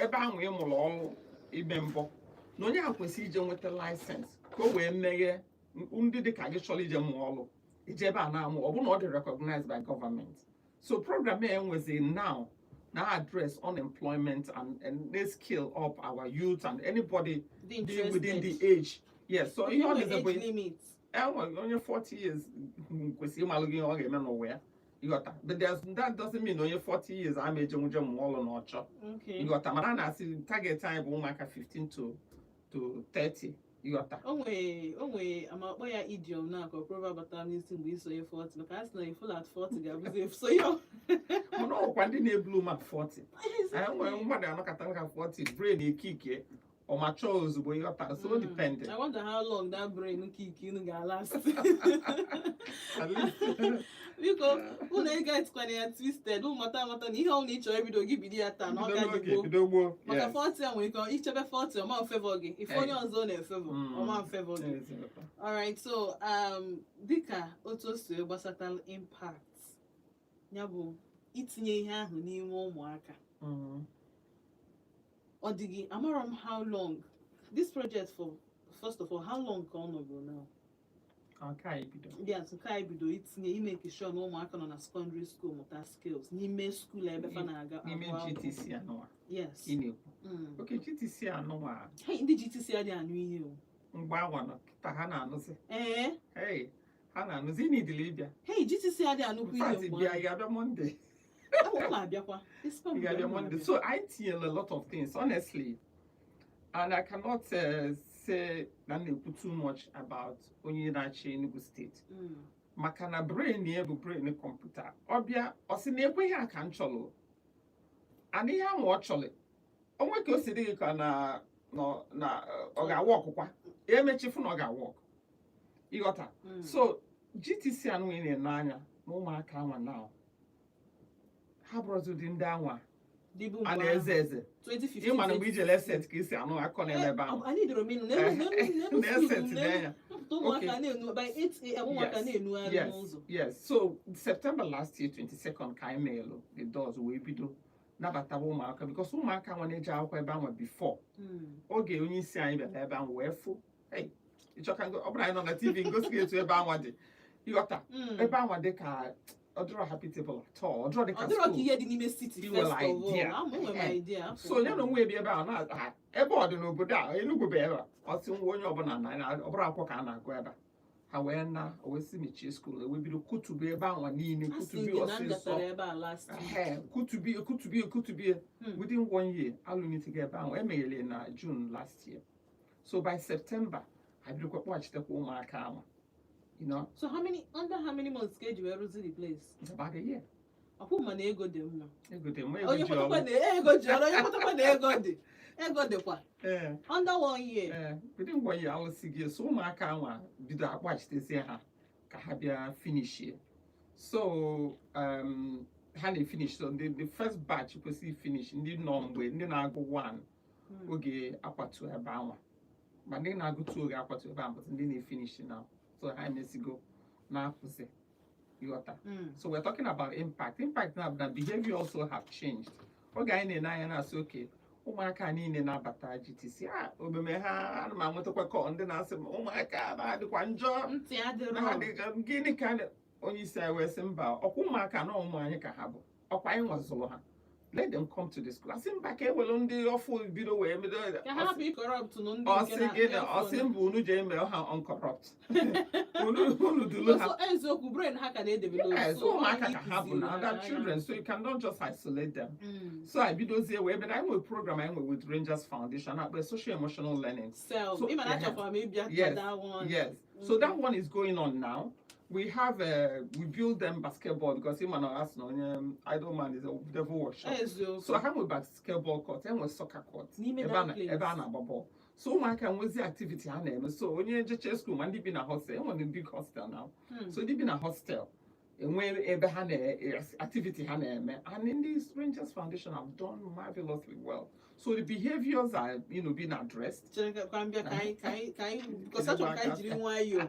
Ebe ahụ ị mụrụ ọrụ ime mbọ na onye ahụ kwesịrị ije nweta license ka o wee meghee ndị dị ka gị chọrọ ije mụọ ọrụ, ije ebe a na-amụ, ọ bụrụ na ọ dị recognized by government. So program a enwezi now na address unemployment and they skill up our youth and anybody dị dị within the interested. age. Yes, so ihe ọ Enwe dịzi age bụ limit. Enwe onye 40 years kwesịrị ịmalụ gị ihe ọ ga-eme n'ụwa ya, ịghọta? But that doesn't mean onye 40 years ama ejenwuje mụọ ọrụ na ọchọ. Ịghọta? Mana a na-asị target anyị bụ ụmụaka 15 to 30, ịghọta? O nwee ama akpọ ya idiom na akọ proverb batara m n'isi mgbe isonye 40, maka a sị na a fool at 40 ga-abụzi so ya. Mana ọkwa ndị na-ebulu ma 40, anyị nwere mmadụ anọkọta ka 40, brain ekike ọ mature ozugbo, ịghọta? So depend. I wonder how long that brain kick inu ga-last. At least Biko, unu egetkwana ya twisted. Unu mata amata na ihe ọbụla ị chọrọ ibido, gị bido ya taa na ọ bido ga n'oge. dịgbo Bido gboo. maka 40 a nwere ike ichebe 40, ọma favor gị ife onye ọzọ ọ na-efavor ọma favor gị. Alright, so dịka otu o si gbasata impact ya bụ itinye ihe ahụ n'ime ụmụaka, ọ dị gị, amarọ m how long this project for. First of all, how long ka ọ nọgoro now? Nke anyị bido. Ndị atụ nke anyị bido itinye, ime sure na ụmụaka nọ na secondary school mụta skills n'ime school ebe fa na-aga n'ime agụ akwụkwọ. GTC anụwa? Yes. Ị na-ekwu? Mm. Okay, GTC anụwa. Hey, ndị GTC adịghị anụ ihe o. Mgbe awa nọ kịta, ha na-anụzi. Ee. Hey, ha na-anụzi. Ị nidili ịbịa. Hey, GTC adịghị anụkwu ihe. In fact, mgbe bịa. ahụ. Ị ga-abịa Monday? Ọ na-abịakwa. Esikwa Ị mgbe ga-abịa m Monday? na-abịa. So I tinyere a lot of things, honestly, and I cannot say na m na-ekwu too much about onye na-achị Enugu Steeti, maka na brain ya bụ brain kọmputa. Ọ bịa, ọ sị na ekwe ihe a ka m chọrọ, and ihe ahụ ọ chọrọ, onwe ka o si dị gị ka na ọ ga-awa ọkụkwa emechifu na ọ ga-awa ọkụ, ịghọta? So GTC anụ ị na-ene anya na ụmụaka anwa na ha bụrụzi ụdị ndị anwa Dịbụ a mgbe na-eze ahụ. eze. 2015. Ịma na mgbe ijele set ka isi anụ akọ na-eme ebe ahụ. Anyị dọrọ m ịnụ n'elu na-eset school. n'anya. Mpụta, ụmụaka na-enu by 8 a.m., ụmụaka na-enugharị n'ụzọ. Yes, so September last year, 22nd, ka anyị meelụ the doors wee bido nabatawa ụmụaka, because ụmụaka nwa na-eje akwụkwọ ebe ahụ before oge onye isi anyị bịara ebe ahụ wee fụ. Hey, ịchọka ọ bụrụ anyị nọ na TV ngosi gị etu ebe anwa dị, ịghọta? Ebe anwa dị ka ọ dịrọ habitable at all, ọ dịrọ dị Ọ ka dịrọ ka school. ihe dị n'ime city. I nwere First of all, idea. ama enwere m idea. So ya na onwe ebi ebe ahụ na ebe ọ dị n'obodo a, Enugu bụ ebe a, ọ sị nwa onye ọbụla na ọ bụrụ akwụkwọ ka a na-agụ ebe a, ha wee na o wee sị mechie school, ewee bido kutubi ebe ahụ niile. A sị Kutubi gị na m ọsịsọ. gatara ebe a last week. Ehe, kutubie, kutubie, kutubie. Within one year, alụnitigo ebe ahụ emeghere na June last year, so by September ha bidokwa kpọghachitekwa ụmụaka ahụ. So how many under how many months ka eji wee rụzi the place? It's about a year. Ọkwụ ma na ego dị mma. Ego dị mma, ego Onye ji kwetakwa ọrụ. Na ego ji ọrụ, onye kwetakwa na ego dị, ego dịkwa. Under one year. Ee, within one year alụsị gị. So ụmụaka anwa bido akpọghachitezie ha ka ha bịa finishie. So ha na-efinish. So the first batch kwesịrị finish, ndị nọ mgbe ndị na-agụ 1 oge akwatu ebe anwa, ma ndị na-agụ 2 oge akwatu ebe ahụ, but ndị na-efinish now, so ha emesigo na-apụzi, ịghọta? So we're talking about impact. Impact now na behavior also have changed. Oge anyị na-ene anya na-asị oke ụmụaka niile na-abata GTC a, omume ha, ana m anwetakwa call ndị na-asị m ụmụaka na-adịkwa njọ. Ntị adịrọ. Na ha gịnị ka onye isi anyị wee sị mba, ọkwa ụmụaka na ụmụ anyị ka ha bụ, ọkwa anyị nwazụrụ ha, let them come to the school. Asị mba, ka ewelu ndị ọfụ bido wee bido. Ka ha hapụ ịcorrupt nụ ndị nke Ọsị na gịnị? Ọsị mba, unu jee mee ha uncorrupt, unu dulu ha. So eziokwu, brain ha ka na-edevelop. Yes, So ụmụaka onye ka ha bụ ịkụziri na ha other anya. children, so you cannot just isolate them. So I bidozie wee bido, anyị nwere program anyị nwere with Rangers Foundation akpọ social emotional learning. Self. So, Ịma na achọkwara m ịbịa to that one. Yes, so that one is going on now. We build them basketball because ịma na asị na onye idle man is a devil workshop. Eziokwu. So ha nwere basketball court, enwe soccer court N'ime ebe that a place. ebe a na-agba bọọlụ. So ụmụaka nwezi activity ha na-eme. So onye jeche school, ma ndị bi na hostel, enwere big hostel now. So ndị bi na hostel enwe ebe ha na activity ha na-eme, and in this Rangers Foundation have done marvelously well. So the behaviors are being addressed. Chere ka m bịa ka anyị because achọrọ m ka anyị jiri nwayọọ.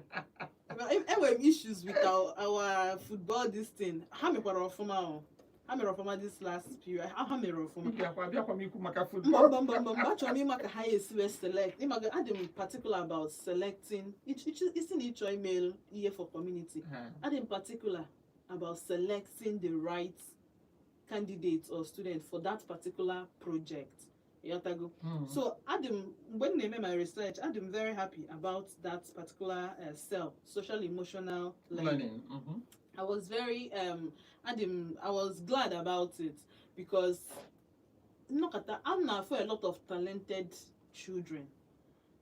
Enwere m issues with our football this thing. Ha mekwara ọfụma o. Ha mere ọfụma this last period. Ha mere ọfụma. Bịakwa m ikwu maka Mba. football. Mba, achọrọ m ịma ka ha esi wee select. Ịma, adị m particular about selecting. Isi na ịchọ email ihe for community, adị m particular about selecting the right candidate or student for that particular project. Ịghọtago? So adị m, mgbe m na-eme my research, adị m very happy about that particular cell, social emotional learning. Learning. I was very adị m, I was glad about it because nnọkọta I'm na-afụ a lot of talented children.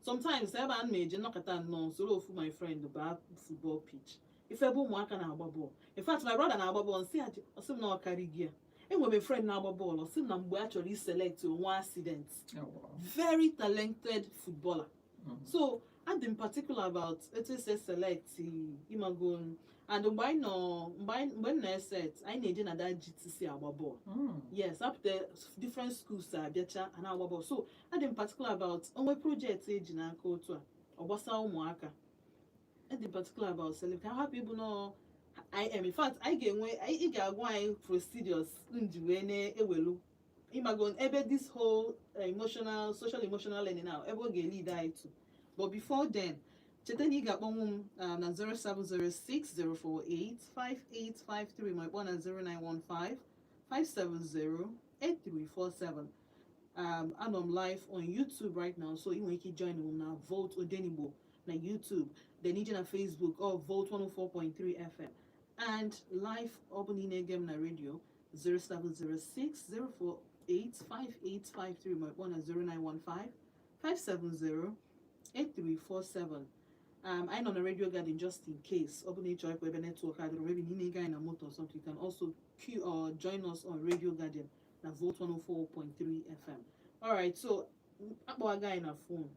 Sometimes ebe a na-eje nnọkọta nnọọ soro ofu my friend baa football pitch, ife ebe ụmụaka na-agba bọọlụ. In fact, my brother na-agba bọọlụ, nsị ya, ọsị m na ọ karị gị ya. Enwere m friend na-agba bọọlụ, ọsị m na mgbe a chọrọ iselect onwe accident. Oh, wow. Very talented footballer. So adị m particular about etu esi select, ịmago, and mgbe anyị nọ, mgbe m na-eset, anyị na-eje na that GTC agba bọọlụ. Yes, apụta different schools abịacha a na-agba bọọlụ. So adị m particular about onwe project eji n'aka otu a ọ gbasa ụmụaka. Adị m particular about select ka ha hapụ ịbụ nọọ im. In fact, anyị ga-enwe, ị ga-agwa anyị procedures nji wee na-ewelu, ịmago, ebe this whole emotional, social emotional learning now, ebe ọ ga-lead anyị to. But before then, cheta na ị ga-akpọnwụ m na 07060485853, ma ịkpọ na 0915 570 8347. Anọ m live on YouTube right now, so ị nwere ike join m na Volt Odenigbo na YouTube, then ije na Facebook or Volt 104.3 FM, and live ọ bụ na ị na-ege m na radio, 0706 048 5853, ma ịkpọ na 0915 570 8347. Anyị nọ na Radio Garden, just in case ọ bụ na ị chọrọ ịkpọ ebe network adịrọ, maybe na ị na-ege anyị na moto or something, you can also queue or join us on Radio Garden na Volt 104.3 FM. Alright, so akpọwago anyị na phone.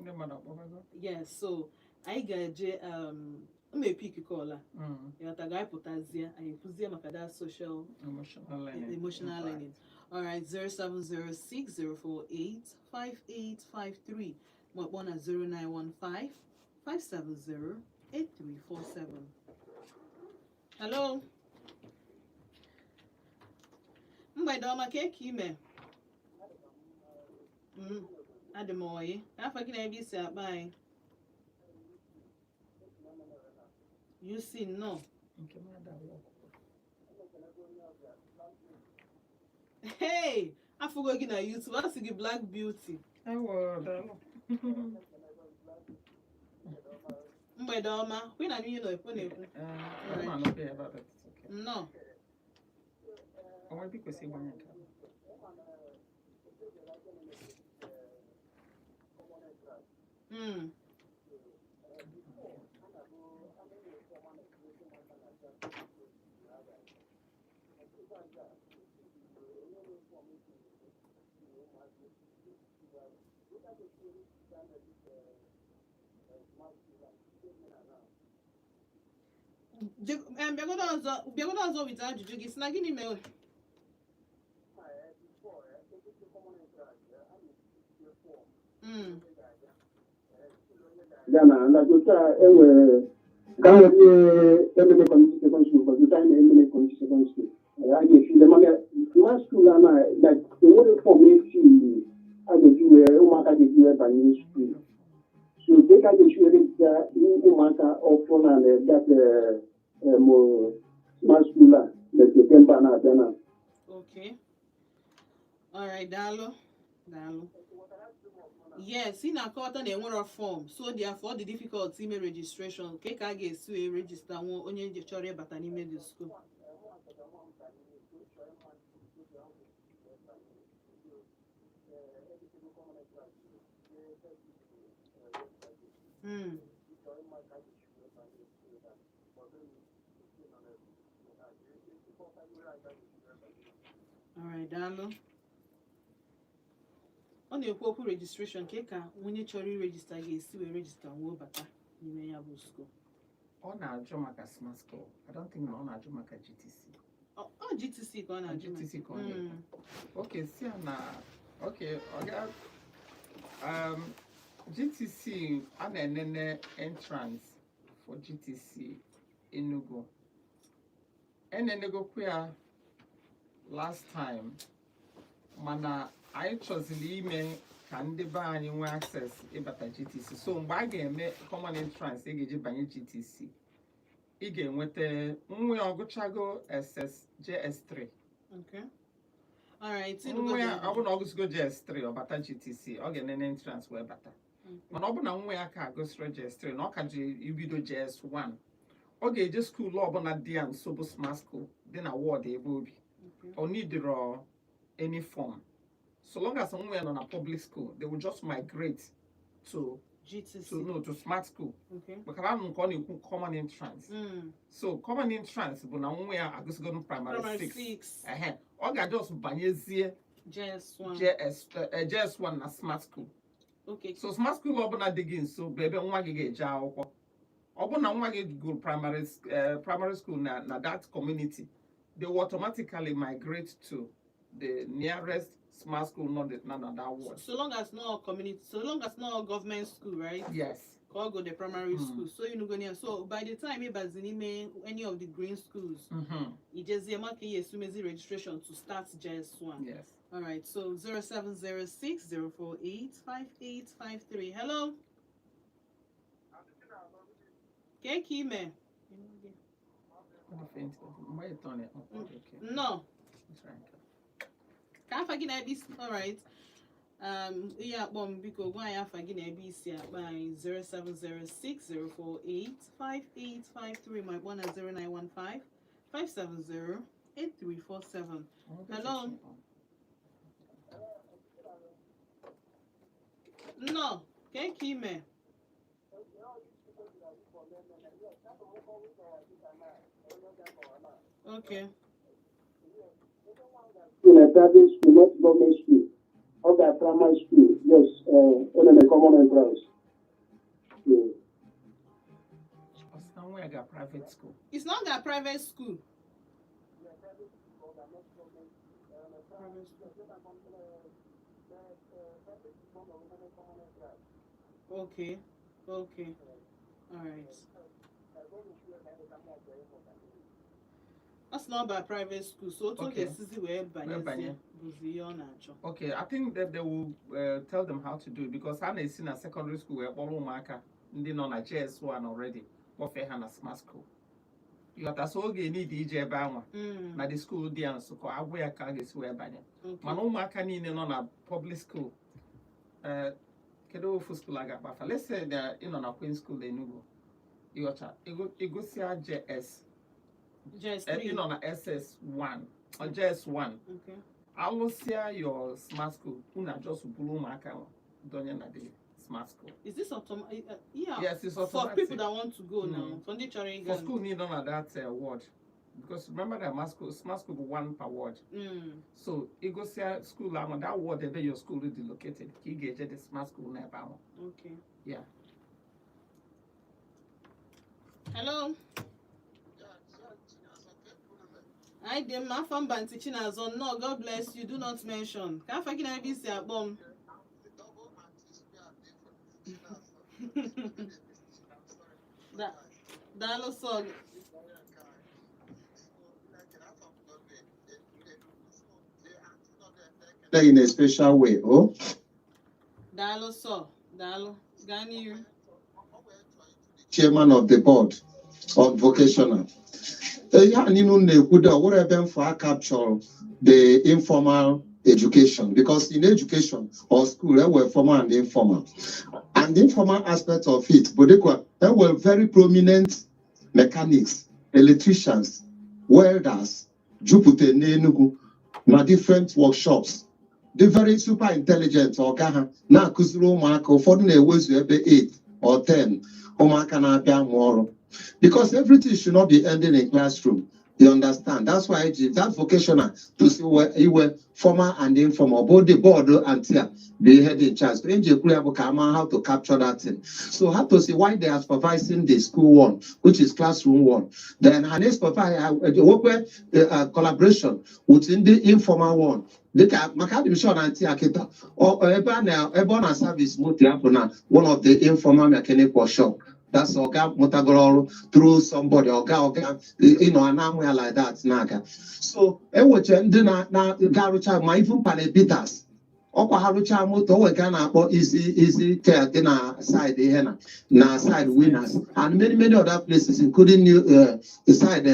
Ndị mmadụ akpọbago? Yes, so anyị ga-eje m e-pick call a. Ịghọtago? Anyị pụtazie, anyị ekwuzie maka that social emotional learning. Emotional impact. Learning. Alright, 0706048 5853, ma kpọọ na 0915 570 8347. Hello. Mgbede ọma, ka eke ime? Adị m oyi. Ka afọ gị na ebe isi akpa anyị? UC, nnọọ. Nke m adawa ọkụkọ. Hey, afụgo gị na YouTube, a sị gị Black Beauty. Ewo, daalụ. Mgbede ọma, kwe na ihe na-ekwu na-ekwu. Eh, ama anọbe ebe a, but it's okay. Nnọọ. O nwere ebe i kwesịrị ịgbanye nke a? Bịagodo ọzọ with ajụjụ gị, sị na gịnị mere? Ya na like otu a enwere ka nwere ihe emene community secondary school, but otu anyị na-emene community secondary school, a ga-esi ndị mana smart school a na like enwere form esi a ga-eji wee ụmụaka ga-eji wee banye school, so dịka a ga-esi were register ụmụaka ọfụ na that smart school a na September na-abịa na. Okay. Alright, daalụ. Daalụ. Yes, ị na-akọwata na enwero form, so therefore ọ dị difficult ime registration. Ka a ga-esi wee register nwa onye chọrọ ịbata n'ime the school? Alright, daalụ. Ọ na-ekwu okwu registration, ka onye chọrọ iregister ga-esi wee register nwa bata n'ime ya bụ school. Ọ na-ajụ maka smart school. I don't think na ọ na-ajụ maka GTC. Ọ GTC ka ọ na-ajụ maka. GTC ka ọ na-ekwu. Okay, si ya na okay, ọ ga GTC, a na-enene entrance for GTC Enugu. Enenegokwa ya. last time, mana anyị chọziri ime ka ndị be anyị nwee access ịbata GTC. So mgbe a ga-eme common entrance ị ga-eji banye GTC, ị ga-enweta nwa ya ọgụchago SS JS3. Okay. All right. Nwa ya, ọ bụ na ọ gụsigo JS3, ọ bata GTC, ọ ga-enene entrance wee bata. Mana ọ bụ na nwa ya ka gụsịrị JS3 na ọ ka ji ibido JS1, ọ ga-eje school ọbụla dị ya nso bụ smart school dị na ward ebe obi. Ọ needịrọ any form. So long as nwa ya nọ na public school, they will just migrate to GTC. To, no, to smart school. Maka na anụ nke ọ na-ekwu common entrance. So common entrance bụ na nwa ya agụsigo primary Primary 6. 6. Ehe, ọ ga-just banyezie JS1. JS, JS1 na smart school. So smart school ọbụla dị gị nso bụ ebe nwa gị ga-eje akwụkwọ. Ọ bụrụ na nwa gị gụrụ primary school na that community, they will automatically migrate to the nearest smart school, not the, not na that ward. So long as no community, so long as no government school, right? Yes. Ka ọ go the primary school. So you go near. So by the time ị bazi n'ime any of the green schools, ijezie maka ihe esumezi registration to start JS1. Yes. All right. So 0706 048 5853. Hello. Ke ka ime? Mgbe ị turn it off, okay. No. Try and Ka afa gị na ebe isi. All right. Ihe akpọ m, biko gwa anyị afa gị na ebe isi akpọ anyị, 0706 048 5853, ma ịkpọ na 0915 570 8347. Hello. Nnọọ, ke ka ime? Okay. In a private school, not government school. Ọ ga primary school, yes, enene common entrance. Yeah. Ọ sị na nwa ya ga private school. It's not that private school. Private school. Okay. All right. Ọ sị na ọ ba private school, so otu ọ ga-esizi wee banyezie banye. Bụzi ihe ọ na-achọ. Okay, I think that they will tell them how to do it because ha na-esi na secondary school wee kpọrọ ụmụaka ndị nọ na JS1 already kpọfee ha na smart school. Ịghọta? So oge need ije ebe anwa na the school dị ya nso ka agwụ ya ka a ga-esi wee banye. Mana ụmụaka niile nọ na public school, kedu ofu school a ga-akpafa? Let's say that ị nọ na Queen School Enugu, ịghọta, ịgụsịa JS JS3. Ị nọ na SS1 or JS1, alụsịa your smart school, unu just buru ụmụaka donye na the smart school. Is this automatic? Yeah. Yes, it's For automatic. people that want to go now, for ndị chọrọ ịga. For school niile nọ na that ward, because remember that smart school bụ one per ward. So ịgụsịa school ahụ, that ward ebe your school dị located ka ị ga-eje the smart school n'ebe ahụ. Yeah. Hello. Anyị dị mma. Afọ mba ntị Chinazọ, nnọọ. God bless you. Do not mention. Ka afa gị na ebe isi akpọ m? Daalụ sọ. In a special way. Oh, Daalụ sọ. Daalụ. Gaa n'iru. Chairman of the board of vocational. Ihe a niile unu na-ekwu dị, ọ nwere ebe mfọ a capture the informal education, because in education or school there were formal and informal, and the informal aspect of it bụ dịkwa there were very prominent mechanics, electricians, welders jupụta n'Enugu na different workshops, dị very super intelligent. Ọga ha na-akụziri ụmụaka, ụfọdụ na-ewezu ebe 8 or 10 ụmụaka na-abịa amụ ọrụ, because everything should not be ending in classroom, you understand? That's why I that vocational to see where iwe formal and informal, both the board and tia bụ ihe dị in charge. So eji ekwuru ya bụ ka ama how to capture that thing. So how to see why they are supervising the school one, which is classroom one, then ha na-supervise nwekwe collaboration with ndị informal one, dịka maka adị m sure na ntị akịta ebe a na ebe ọ na service moto ya bụ na one of the informal mechanic workshop. That's ọga mụtagoro ọrụ through somebody, ọga ịnọ na-amụ ya like that na-aga. So enweche ndị na ga-arụcha ma even panel beaters, ọkwa ha rụchaa moto o nwere a na-akpọ Easy Care dị na side ihe na side Winners and many, many other places, including new side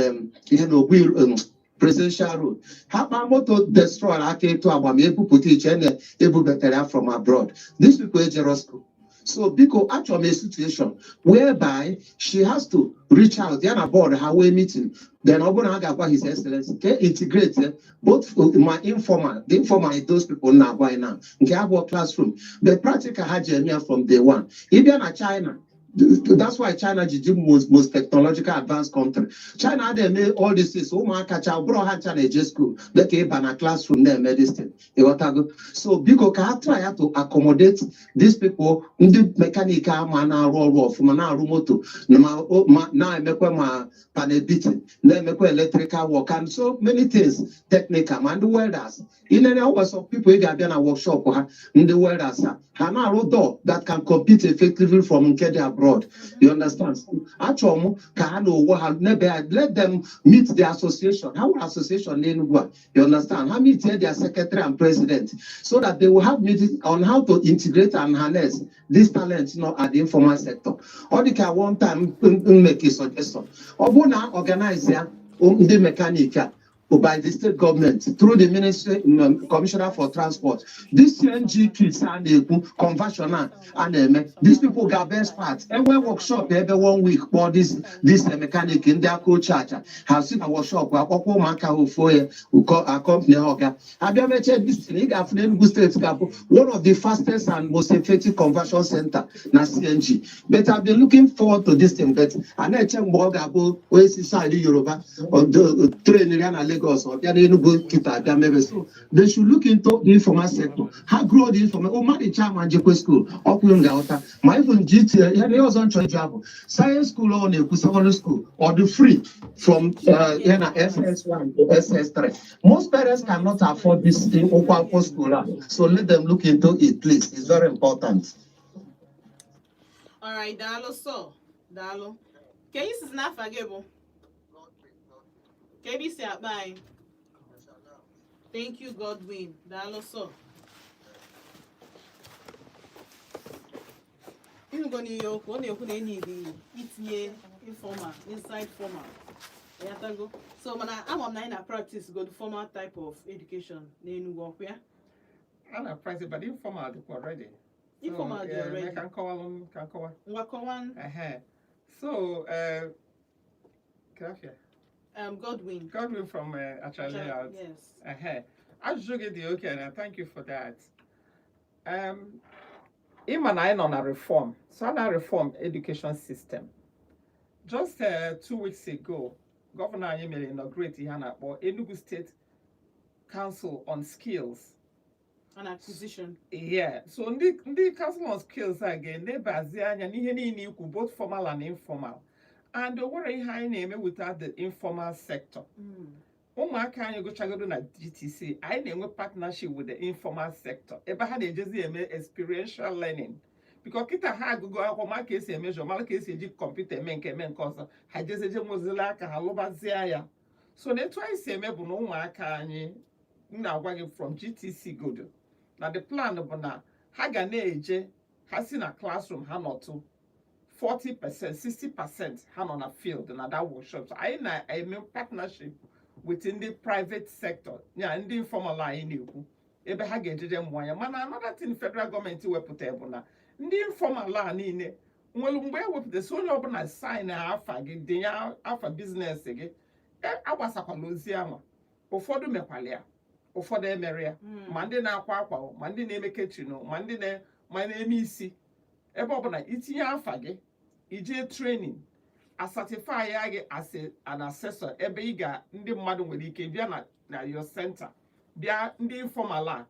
ihe na Ogbu Presidential Road. Ha kpaa moto destroy aka etu agba ma ebupụta iche na ebubatara ya from abroad. These people ejero school. So biko, achọrọ m a situation whereby she has to reach out ya na board ha wee meeting, then ọ bụrụ na ha ga-agwa His Excellency ka integrate both ma informal, the informal is those people na-agwa anyị now, nke abụọ classroom, the practical ha ji eme ya from day one. Ịbịa na China, that's why China ji ji most technological advanced country. China adịghị eme all these things. Ụmụaka cha bụrụ ha ncha na-eje school dịka ịba na classroom na-eme this thing, ịghọtago? So biko, ka ha try ya to accommodate these people, ndị mechanic ama na-arụ ọrụ ọfụma, na-arụ moto na ma na-emekwa ma panel beating, na-emekwa electrical work and so many things technical, ma ndị welders. Inene ọgwa some people ị ga-abịa na workshop ha, ndị welders a ha na-arụ door that can compete effectively from nke dị abroad, you understand? Achọrọ m ka ha na onwe ha nebe ya, let them meet the association. Ha nwere association n'Enugu a, you understand? Ha meet their secretary and president so that they will have meetings on how to integrate and harness this talent nọ at the informal sector. Ọ dị ka one time m make a suggestion, ọ bụrụ na organize ya ndị mechanic a by the state government through the ministry, commissioner for transport, this CNG kits a na-ekwu, conversion a na-eme, these people ga best part enwe workshop ebe one week, kpọọ this mechanic ndị aka ochie acha ha si na workshop akpọkwa ụmụaka ha ofu onye ụkọ accompany ha ọga abịa mechie this thing. Ị ga-afụ na Enugu Steeti ga-abụ one of the fastest and most effective conversion center na CNG. But I've been looking forward to this thing, but a na-eche mgbe ọ ga-abụ onye si side Yoruba train ya na Lagos, ọ bịa n'Enugu kịta abịa mebe. So they should look into the informal sector, ha grow the informal. O mmadụ chairman jekwe school ọkwụ m ga-aghọta ma even GTA. Ihe ọzọ m chọrọ ịjụ abụ science school ọ na-ekwu, secondary school, ọ dị free from ihe na SS1 to SS3. Most parents cannot afford this thing, ụgwọ akwụkwọ school a. So let them look into it, please. It's very important. Alright, daalụ. So daalụ. Ka anyị sizi n'afa gị bụ ka ebe isi akpa anyị. Thank you, Godwin. Daalụ. So ịnụgo n'ihe okwu ọ na-ekwu na enyi dị itinye informal inside formal yatago. So mana ama m na anyị na practice go the formal type of education n'Enugu, ọkwa ya? A na practice, but informal dịkwa already. So, Informal dị already. Ka nkọwalụ, ka nkọwa. Ngwa, kọwa. Ehe. So, Grafia. Godwin. Godwin from Achara Layout. Yes. Ehe. Ajụjụ gị dị okay na thank you for that. Ịma na anyị nọ na reform, so a na reform education system. Just 2 weeks ago, gọvanọ anyị mere inaugurate ihe a na-akpọ Enugu State Council on Skills and Acquisition. Yeah, so ndị Council on Skills a ga-enebazi anya n'ihe niile ikwu, both formal and informal. And o nwere ihe anyị na-eme without the informal sector. Ụmụaka anyị gụchagoro na GTC, anyị na-enwe partnership with the informal sector ebe ha na-ejezi eme experiential learning, because kịta ha agụgụ akwụkwọ, ma ka esi emejọ, mara ka esi eji kọmputa eme nke ọzọ, ha jezeje nwezila aka ha lụbazie ya. So na etu anyị si eme bụ na ụmụaka anyị m na-agwa gị from GTC godo na the plan bụ na ha ga na-eje, ha si na classroom ha nọtụ 40%, 60% ha nọ na field na that workshop. So anyị na-eme partnership with ndị private sector ya, ndị informal anyị na-ekwu, ebe ha ga-ejeje mmụọ anya. Mana another thing federal gọọmenti wepụta bụ na ndị informal a niile nwere mgbe e wepụta si onye ọbụla sign afa gị, denye afa business gị, agbasakwala ozi anwa. Ụfọdụ mekwala ya, ụfọdụ emere ya. Ma ndị na-akwa akwa, ma ndị na-eme catering, ma ndị ma na-eme isi, ebe ọbụla itinye afa gị, ijee training, a certify ya gị as an assessor, ebe ị ga ndị mmadụ nwere ike bịa na your center, bịa ndị informal a.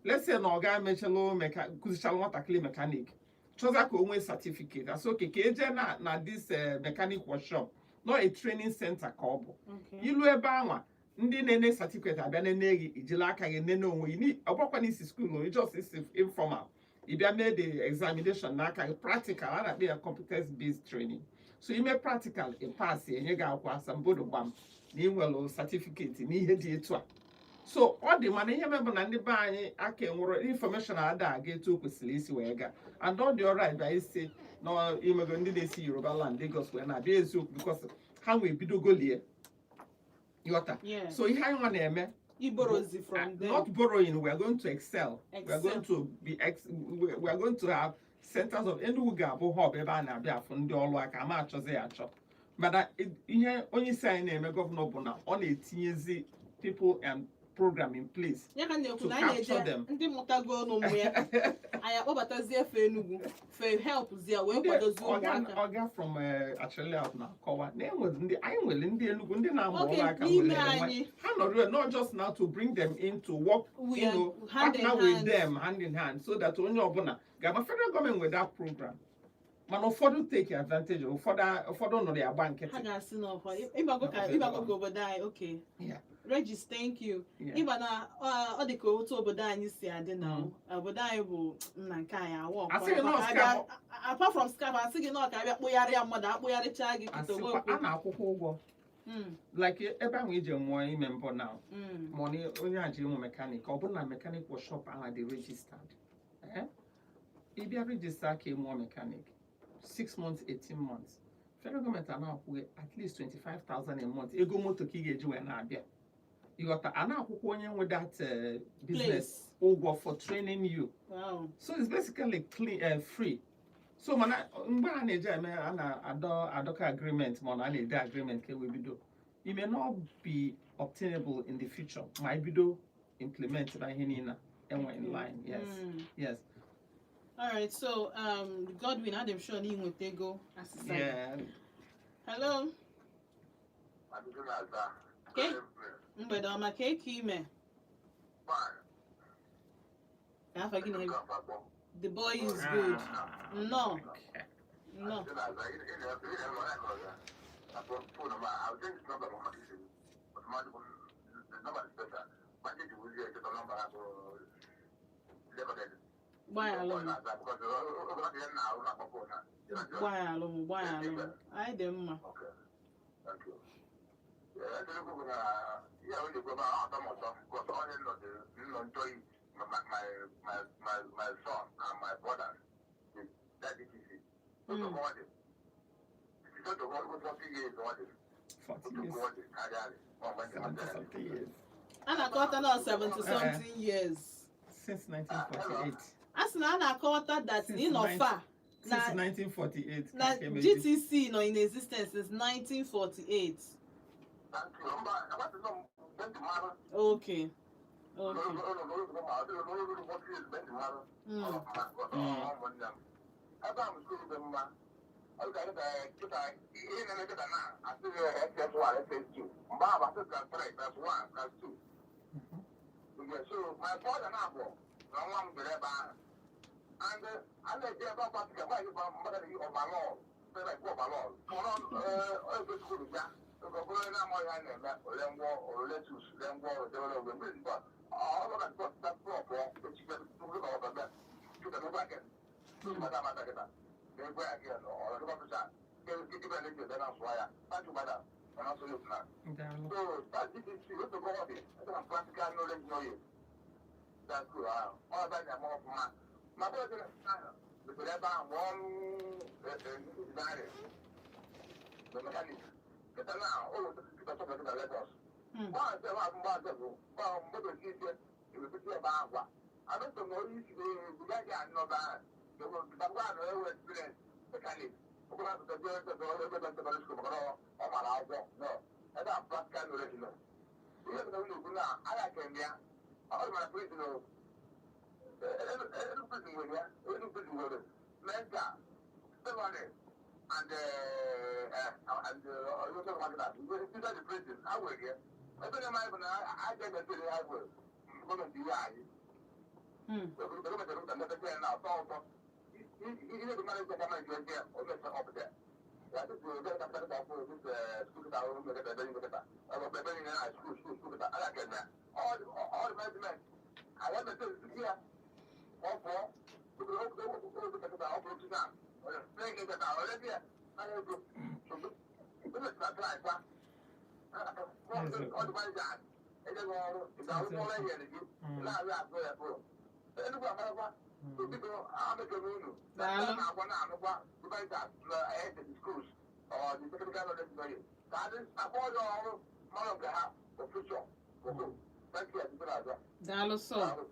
Let's say na ọ ga emechala kụzichala nwatakịrị mechanic, chọza ka o nwee certificate, asị oke ka eje na this mechanic workshop, not a training center ka ọ bụ. Ilu ebe anwa, ndị na-ene certificate abịa nene gị, ijila aka gị nene onwe gị. Ọ bụrụkwa n'isi school o, just isi informal Ị bịa mee the examination n'aka gị, practical, a na-akpọ ya competence based training. So ime practical, ị pass, enye gị akwụkwọ asambodo gbam na ị nwere certificate n'ihe dị etu a. So ọ dị, mana ihe mebụ na ndị be anyị aka enwere information ada aga etu o kwesịrị isi wee gaa. And ọ dị ọrụ bịa isi na imego ndị na-esi Yoruba land, Lagos wee na-abịa, eziokwu, because ha nwee bidogolie, ịghọta? Yeah. So ihe anyị nwa na-eme Iborozi from them. Not borrowing, we are going to excel. We are Excel. going to be ex we are going to have centers of Enugu ga-abụ hub ebe a na-abịa afụ ndị ọrụ aka ama achọzi ya achọ. Mana ihe onye isi anyị na-eme, governor, bụ na ọ na-etinyezi people and program in place Ya ka m na-ekwu to na anyị capture na-eje them. Ndị mụtago n'ụmụ ya, anyị akpọbatazie efe Enugu fe helpzie wee Ndị kwadozie ọga ụmụaka. Ọga from Achille Layout na-akọwa na enwere ndị anyị nwere, ndị Enugu, ndị na-amụ Oke ọrụ aka n'ime nwere enwe. anyị. Ha nọrọ not just now to bring them in to work We you are hand in partner with hand. them hand in hand so that onye ọbụla ga-ama. Federal government with that program, mana ụfọdụ take advantage, ụfọdụ nọrọ ya gba Ha nkịtị. Ga-asị n'ọkwa ịgbago ka ịgbago ka obodo anyị, okay. Regis, thank you. Ịba na ọ dị ka otu obodo anyị si adị na obodo anyị bụ nna nke anyị awọ. Asị gị na ọ scam. Apart from scam, asị gị na ọ ka abịa kpụgharịa mmadụ, akpụgharịcha gị kịta. Asịkwa onwekwu. A na-akwụkwọ ụgwọ like ebe ahụ ije mụọ ime mbụ na ma ọ na onye a ji ịmụ mechanic, ọ bụrụ na mechanic workshop ahụ dị registered, eh? Ị bịa register ka ị mụọ mechanic 6 months, 18 months, federal gọọmenti a na-akwụ gị at least 25,000 a month, ego moto ka ị ga-eji wee na-abịa, ịghọta? A na-akwụkwọ onye nwe that business Place. ụgwọ for training you. So it's basically clean, free. So mana mgbe a na-eji eme, a na-adọ adọka agreement, ma ọ na a na-ede agreement ka e wee bido. It may not be obtainable in the future ma ebido implement na ihe niile enwe in line, yes. Yes. All right, so Godwin, I'm sure na ị nwetego asịsa gị. Yeah. Hello. Okay. Mgbede ọma, ka eke ime? Ka afa gị na The boy is good. Nnọọ. Okay. Nnọọ. Gbaghalụ m. Gbaghalụ m, gbaghalụ m. Anyị dị mma. Okay. Thank you. Yeah, I think we're gonna, yeah, we go about because all in the enjoy my son and my brother, that DTC. So to God, so to God, 40 years all 40 to years. God, 70 something years. A na-akọwata na 70 something years. Since 1948. A sị na a na-akọwata that na Since ịnọ fa Since na 1948 na ka emeji. GTC nọ in existence since 1948. Thank you. What is Okay. Ebe ahụ school dị mma. Ọ dị ka kịta ihe na-eme kịta na asịghị SS1, SS2. Mgbe ahụ asị class 3, class 1, class 2. Okay, so my brother na-abụ na nwa m jere ebe ahụ. And a na-eji ebe ọ pasị ka nwaanyị bụ mmadụ dị overall, like overall. Mụrụ ebe school ya, oge ọ bụrụ onye na-amaghị ihe a na-eme, ole ngwa ole tools, ole ngwa ọrụ debere ogbe mgbe mgbe ọ bụrụ na pụọ pụọ echiche tụrụ ka ọ bịa chụta n'ụgbọ aka tụrụ mata kịta na-egwe ya gị ọrụ dịkwa pụta nke ebe na-eji ebe na-asụ ya thank you, madam, ọ na-asụ ya na Daalụ. So that GTC, what the God is, that's a practical knowledge knowledge. That's good. All that I'm off my. My brother, the one the mechanic. Get now, oh, the top of the Lagos. Why is there one well, I don't know if the guy no bad. The one who experience mechanic. No. Ebe a practical knowledge nọ. Ihe pụtara ụlọ na agha kemgbe ya, ọ dị mana prison o. Elu prison nwere ya, elu prison nwere mental, secondary, and inside the prison, ha nwere ya. Ebe na-eme bụ na aja emetere ha nwere gọọmenti iwe anyị. Gọọmenti erupụta mmepete ya na ọtọ ụtọ. Ihe dị mmadụ iji aka mmadụ ji o mesa up there. Ya this is very capital of this school kita ọrụ mmekọta ebe niile ebe niile na school school school kita ala kenya all the management anyị emete ya ọ pụọ. Na ole bịa anya ego try kwa ọ dịkwa ịga enye gị ọrụ, ị ga-arụ ọrụ e nyere gị na-arị atụ ya bụrụ Enugwu amarakwa. Biko, amekere unu Daalụ. Na-agwa na-anụkwa supervisors na head schools or the technical knowledge knowledge ka adị akpọ ọjọọ ọrụ mmadụ nke ha for future. Thank you. Adịbere. Daalụ sọ.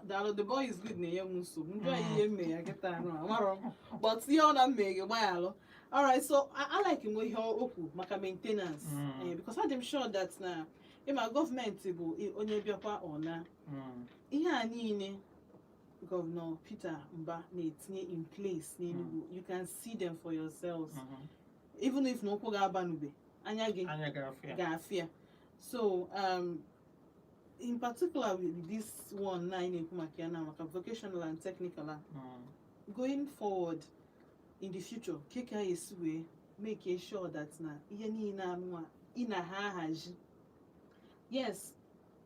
Daalụ. The boy is good na-enye m nsogbu njọ ihe mme ya kịta anụ amarọ m, but ihe ọ na mme gị gbaghalụ. Alright, so I like m ihe o kwu maka maintenance, because I'm sure that na ịma gọọmenti bụ onye bịakwa ọ na ihe a niile Gọvanọ Peter Mba na-etinye in place n'Enugu, you can see them for yourselves, even if na ụkwụ ga-abanube anya gị anya ga-afụ ya. Ga-afịa. So in particular with this one na anyị na-ekwu maka ya na maka vocational and technical a, going forward in the future, ke ka esi wee make sure that na ihe niile anụnwa ị na ha ahazi? Yes,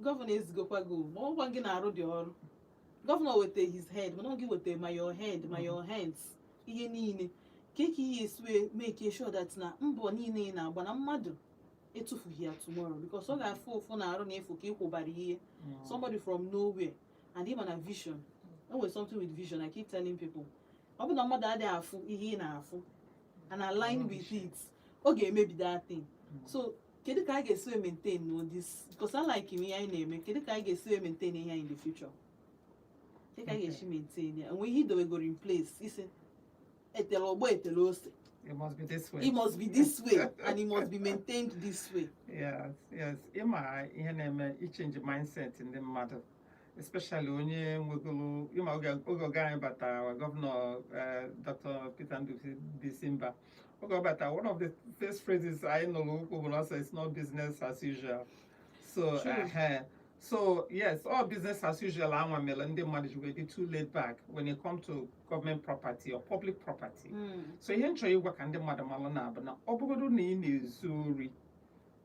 gọvanọ ezigokwa gị o, ma ọgwa gị na-arụ dị ọrụ. Gọvanọ weta his head, mana ọ gị weta ma your head ma your hands, ihe niile. Ke ka ihe esi wee make sure that na mbọ niile ị na-agba na mmadụ etufughị ya tomorrow? Because ọ ga-afụ ụfụ na arụ na efu ka ị kwụbara ihe somebody from nowhere. And ịma na vision, enwere something with vision. I keep telling people, ọ bụ na mmadụ adịghị afụ ihe ị na-afụ and align with it, ọ ga-emebi that thing. So kedu ka a ga-esi wee maintain no this? Because I like ihe anyị na-eme. Kedu ka anyị ga-esi wee maintain ihe anyị in the future? Kedu ka anyị ga-esi maintain ya? Enwe ihe idowegoro in place isi etele ọgbọ, etele ose? It must be this way. It must be this way and it must be maintained this way. Yes. Ịma ihe na-eme ichange mindset ndị mmadụ, especially onye nwegoro ịma oge ọga anyị batara, our governor, Dr. Peter Ndubuisi Mba, oge ọ batara, one of the first phrases anyị nụrụ okwu bụ na ọ sị, "It's not business as usual." So True. So yes, all business as usual anwa mere ndị mmadụ ji wee dị too laid back when it come to government property or public property. So ihe m chọrọ ịgwa ka ndị mmadụ malụ na abụ na ọ bụgodu na ị na-ezu ori,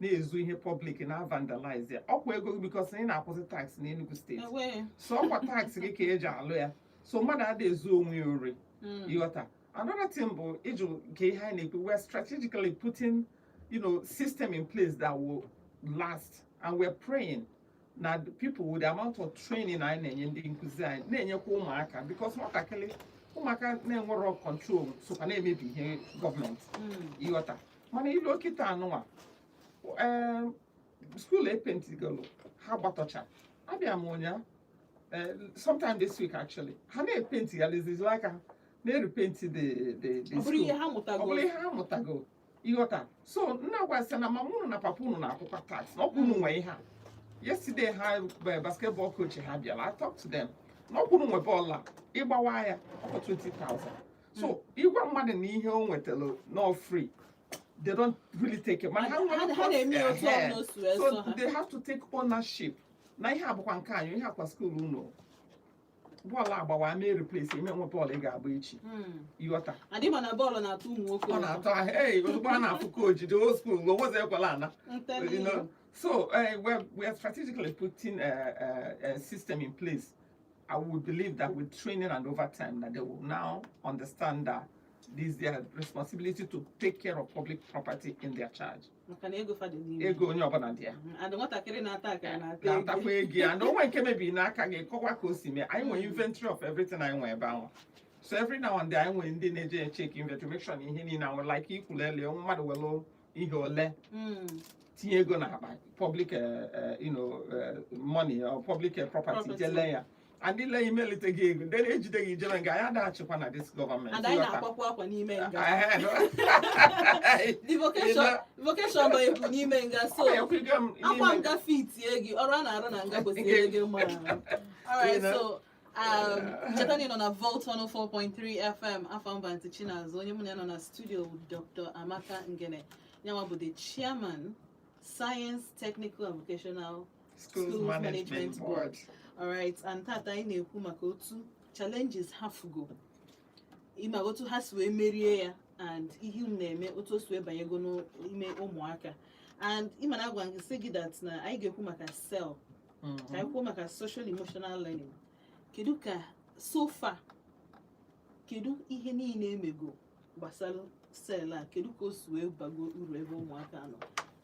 na-ezu ihe public, na vandalize ya, ọkwa ego gị, because ị na-akwụsị tax n'Enugu Steeti. Ewe. So ọkwa tax gị ka eji alụ ya. So mmadụ adịghị ezu onwe ya ori. Ịghọta? Another thing bụ ịjụ nke ihe anyị na-ekwu, we're strategically putting system in place that will last, and we're praying na the people, with the amount of training anyị na-enye ndị nkụzi anyị, na-enyekwa ụmụaka, because nwatakịrị, ụmụaka na-enwerọ control sokwa na-emebi ihe gọọmenti. Ịghọta? Mana ilu okịta anụnwa, ee, school epentigolo ha gbatọcha. Abịa m ụnyaa, sometime this week actually, ha na-epenti ya lezizili aka na-erepaint the Ọ bụrụ ihe school. ha mụtago. Ọ bụrụ ihe ha mụtago. Ịghọta? So nna gwasị na mama unu na papa unu na-akwụkwa tax na ọkwa unu nwe ihe a. Yesterday ha basketball coach ha bịara, I talk to them na ọkwa unu nwe bọọlụ a, ịgbawa ya ọkwa 20,000. So ịgwa mmadụ na ihe o nwetara no free, they don't really take it. Mana ha nwere Ha na-eme ya otu Ehe. ọbụla o si wee So sọ ha. they have to take ownership na ihe abụkwa nke anyị, ihe akwa school unu, bọọlụ agbawa mee replace, ime nwe bọọlụ ị ga-agba echi. Ịghọta? Adị ma na bọọlụ na-atọ ụmụ nwoke Ọ ụtọ. na-atọ ahụ. Hey, ozugbo a na-afụ coach, the whole school onwezi ekwela ana. I'm telling You know, you. so we're strategically putting a system in place. I would believe that with training and over time that they will now understand that this is their responsibility to take care of public property in their charge. Maka na ego fa dị n'ime. Ego onye ọbụla dị ya. And nwatakịrị na-ata akara na-ata ego. Na-atakwa ego ya. Na onwe nke mebiri n'aka gị, kọwa ka o si mee. Anyị nwere inventory of everything anyị nwere ebe ahụ. So every now and then anyị nwere ndị na-eje check inventory, make sure na ihe niile ahụ, like ikwulele mmadụ were ihe ole tinye ego n'akpa public money or public property, Property. jele ya and ile imelite gị ego, ndị na-ejide gị jebe nga anyị adaghachikwa na this government. And anyị Ịghọta? na-akwakwa akwa n'ime nga. Ehe. The vocation, vocation bụ ekwu n'ime nga, so Ọ na-ekwugo m akwa n'ime nga fitie gị, ọrụ a na-arụ na nga kwesịrị gị mma arụ. Alright, so cheta na ị nọ na Volt 104.3 FM. Afọ mba ntị Chinazụ, onye mụ na ya nọ na studio bụ Dr. Amaka Ngene, yanwa bụ the chairman, Science, Technical and Vocational Schools Schools Management Management Board. Alright, and tata anyị na-ekwu maka otu challenges ha fugo, ịma otu ha si wee merie ya and ihe unu na-eme, otu o si wee banyego n'ime ụmụaka. And ịma na agwa gị sị gị that na anyị ga-ekwu maka SEL, ka anyị kwuo maka social emotional learning. Kedu ka so far Kedu ihe niile emego gbasara SEL a? Kedu ka o si wee bago uru ebe ụmụaka nọ,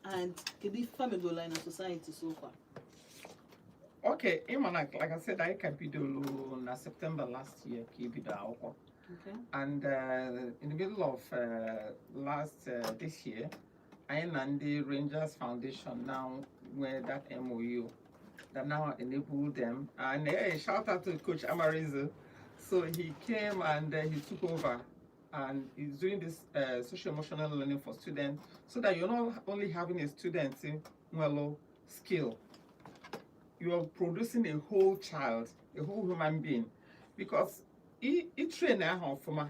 and kedu ife famegolo anyị na society so far? Okay, ịma na, like I said, anyị ka bidoro na September last year ka ebido akwụkwọ. And in the middle of last this year, anyị na ndị Rangers Foundation now nwere that MOU that now enable them. And hey, shout out to Coach Amarizu. So he came and he took over and he's doing this social emotional learning for students so that you're not only having a student in well skill, you're producing a whole child, a whole human being. Because ị train ahụ ọfụma,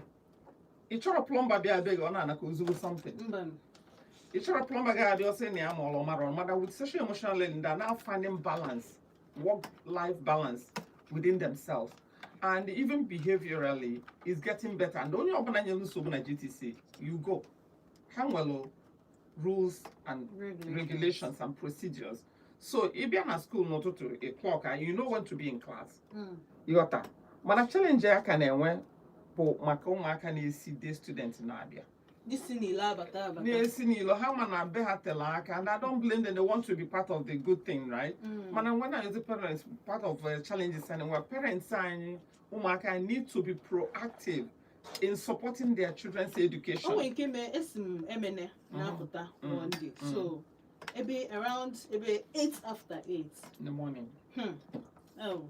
ị chọrọ plumber bịa abịa gị ọ na-ana ka ozugbo something. Mba. Ị chọrọ plumber ga-abịa ọsị na ya ma ọ mara mara. With social emotional learning, they're now finding balance, work life balance within themselves, and even behaviorally is getting better. And onye ọbụla nyere nsogbu na GTC, you go, ha nwere rules and regulations and procedures. So ị bịa na school n'ụtụtụ, a clock and you know when to be in class. Ịghọta? Mana challenge ya ka na-enwe bụ maka ụmụaka na-esi day student na-abịa. Ndị si n'ile abata abata. Na-esi n'ilo ha ma na be ha tere aka, and I don't blame them, they want to be part of the good thing, right? Mana when I use parents, part of challenges and where parents anyị, ụmụaka need to be proactive in supporting their children's education. O nwere nke mee esi m Emene na-apụta one day, so ebe around ebe 8 after 8 in the morning. Oh.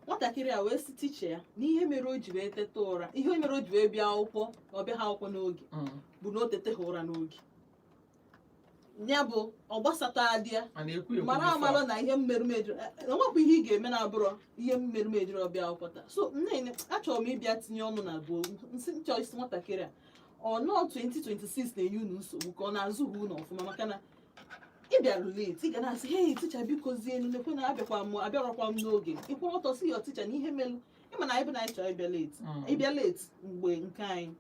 Nwatakịrị a wee sị teacher ya na ihe mere o ji wee teta ụra, ihe mere o ji wee bịa akwụkwọ, ọ bịa ha akwụkwọ n'oge, bụ na o tete ha ụra n'oge. Ya bụ ọ gbasata dị ya. A na-ekwu ekwu mara before. Amara na ihe mmerụ mejuru, enwekwa ihe ị ga-eme na-abụrọ ihe mmerụ mejuru ọbịa akwụkwọ taa. So nne, achọrọ m ịbịa tinye ọnụ na bụ nsị nchọ isi nwatakịrị a ọ nọọ 2026 na-enye unu nsogbu ka ọ na-azụghị unu ọfụma, maka na ị bịara late, ị ga na-asị, "Hey teacher, biko zienu, nekwe na abịakwa m, abịarọkwa m n'oge." Ịkwụrụ ọtọ si ya teacher na ihe melụ, ịma na anyị bụ na anyị chọrọ ịbịa late. Ịbịa late mgbe nke anyị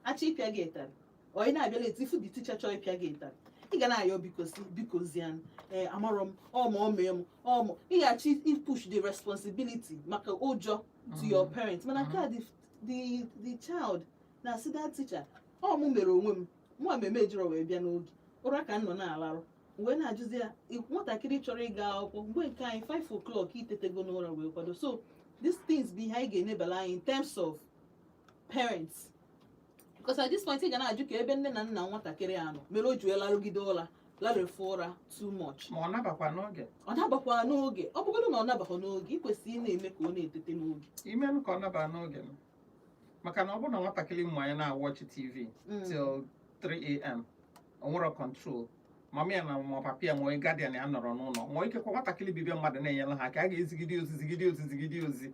achọ ịpịa gị ịtarị, ọ ị na-abịa late, ifu dị teacher chọọ ịpịa gị ịtarị, ị ga na-ayọ biko, si biko zian, ee, amarọ m, ọ ma ọ mee m, ọ ma ị ga-achọ i push the responsibility maka ụjọ to your parents. Mana ka the child na-asị that teacher, ọ mụ mere onwe m, mụ ameme ejiro wee bịa n'oge, ụra ka m nọ na-alarụ. Wee na-ajụzi ya, nwatakịrị chọrọ ịga akwụkwọ mgbe nke anyị 5 o'clock itetego n'ụra wee kwado. So these things bụ ihe anyị ga-enebala anyị in terms of parents, because at this point ị ga na-ajụ ka ebe nne na nna nwatakịrị a nọ mere o ji wee larụgide ụra, larefu ụra too much. Ma ọ nabakwa n'oge. Ọ nabakwa n'oge. Ọ bụgodu na ọ nabakwa n'oge, ị kwesịrị ị na-eme ka ọ na-etete n'oge. Imenụ ka ọ naba n'oge nọ. Maka na ọ bụrụ na nwatakịrị ụmụ anyị na-awatch TV till 3 a.m., o nwere control mama ya na ma papa ya ma onye guardian ya nọrọ n'ụlọ, ma ikekwa nwatakịrị bibia mmadụ na-enyere ha aka, a ga-ezigide ozi, zigide ozi, zigide ozi,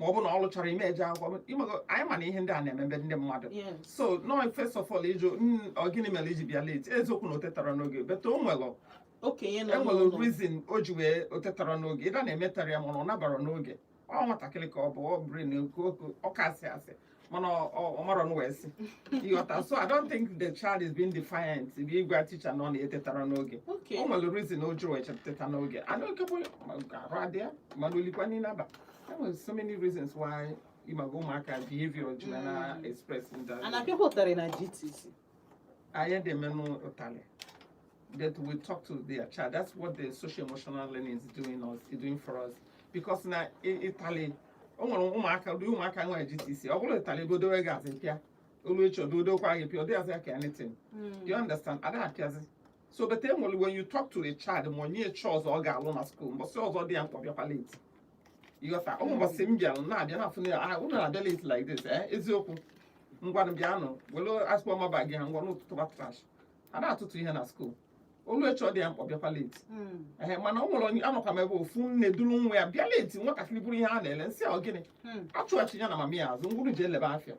ma ọ bụ na ọ lụchara ime eje akwụkwọ. Ịmago, anyị ma na ihe ndị a na-emebe ndị mmadụ. So no, first of all, ịjụ, "Ọ gịnị mere iji bịa late?" Eziokwu na o tetara n'oge, but o nwere okenye nọ enwere n'ụlọ. Reason o ji wee o tetara n'oge, ịda na-emetara ya, mana ọ nabara n'oge. Ọ nwatakịrị ka ọ bụ, ọ brain ọ kasị asị, mana ọ marọ n wee sị, ịghọta? So I don't think the child is being defiant bụ ịgwa teacher na ọ na-etetara n'oge. O nwere reason o ji wee teta n'oge, and okekwe arụ adị ya, mana olikwa niile aba. There were so many reasons why, ịmaga, ụmụaka behavior ji wee na express in that A na-apịakwa ụtarị na GTC? Anyị dị emenụ ụtalị, that we talk to their child. That's what the social emotional learning is doing for us, because na ịtalị, o nwere ụmụaka, ụdị ụmụaka nwere GTC, ọ bụrụ ịtalị godowe gị azị pịa olu echi, ododokwa gị pịa, ọ dịghịzị ka anything. Do you understand? Ada apịazi. So but e nwere, when you talk to a child, ma onye chọọ ọzọ ọ ga-alụ na school, mbọsị ọzọ dị ya mkpa, bịakwa late, ịghọta? Ụmụ mbọsị m bịara na-abịa na-afụ na, "Ah, unu na-abịa late like this." Eh, eziokwu, ngwanụ, bịanụ were asụkwa maba gị ha, ngwanụ, tụtụba trash. A na-atụtụ ihe na school, olu echi ọ dị ya mkpa, bịakwa late. Ehe, mana o nwere onye anọkwa m ebe ofu nne duru nwa ya bịa late, nwatakịrị bụrụ ihe a na-ele nsị a, ọ gịnị? Achụghachi ya na mami ya azụ, ngwuru ji elebe afịa.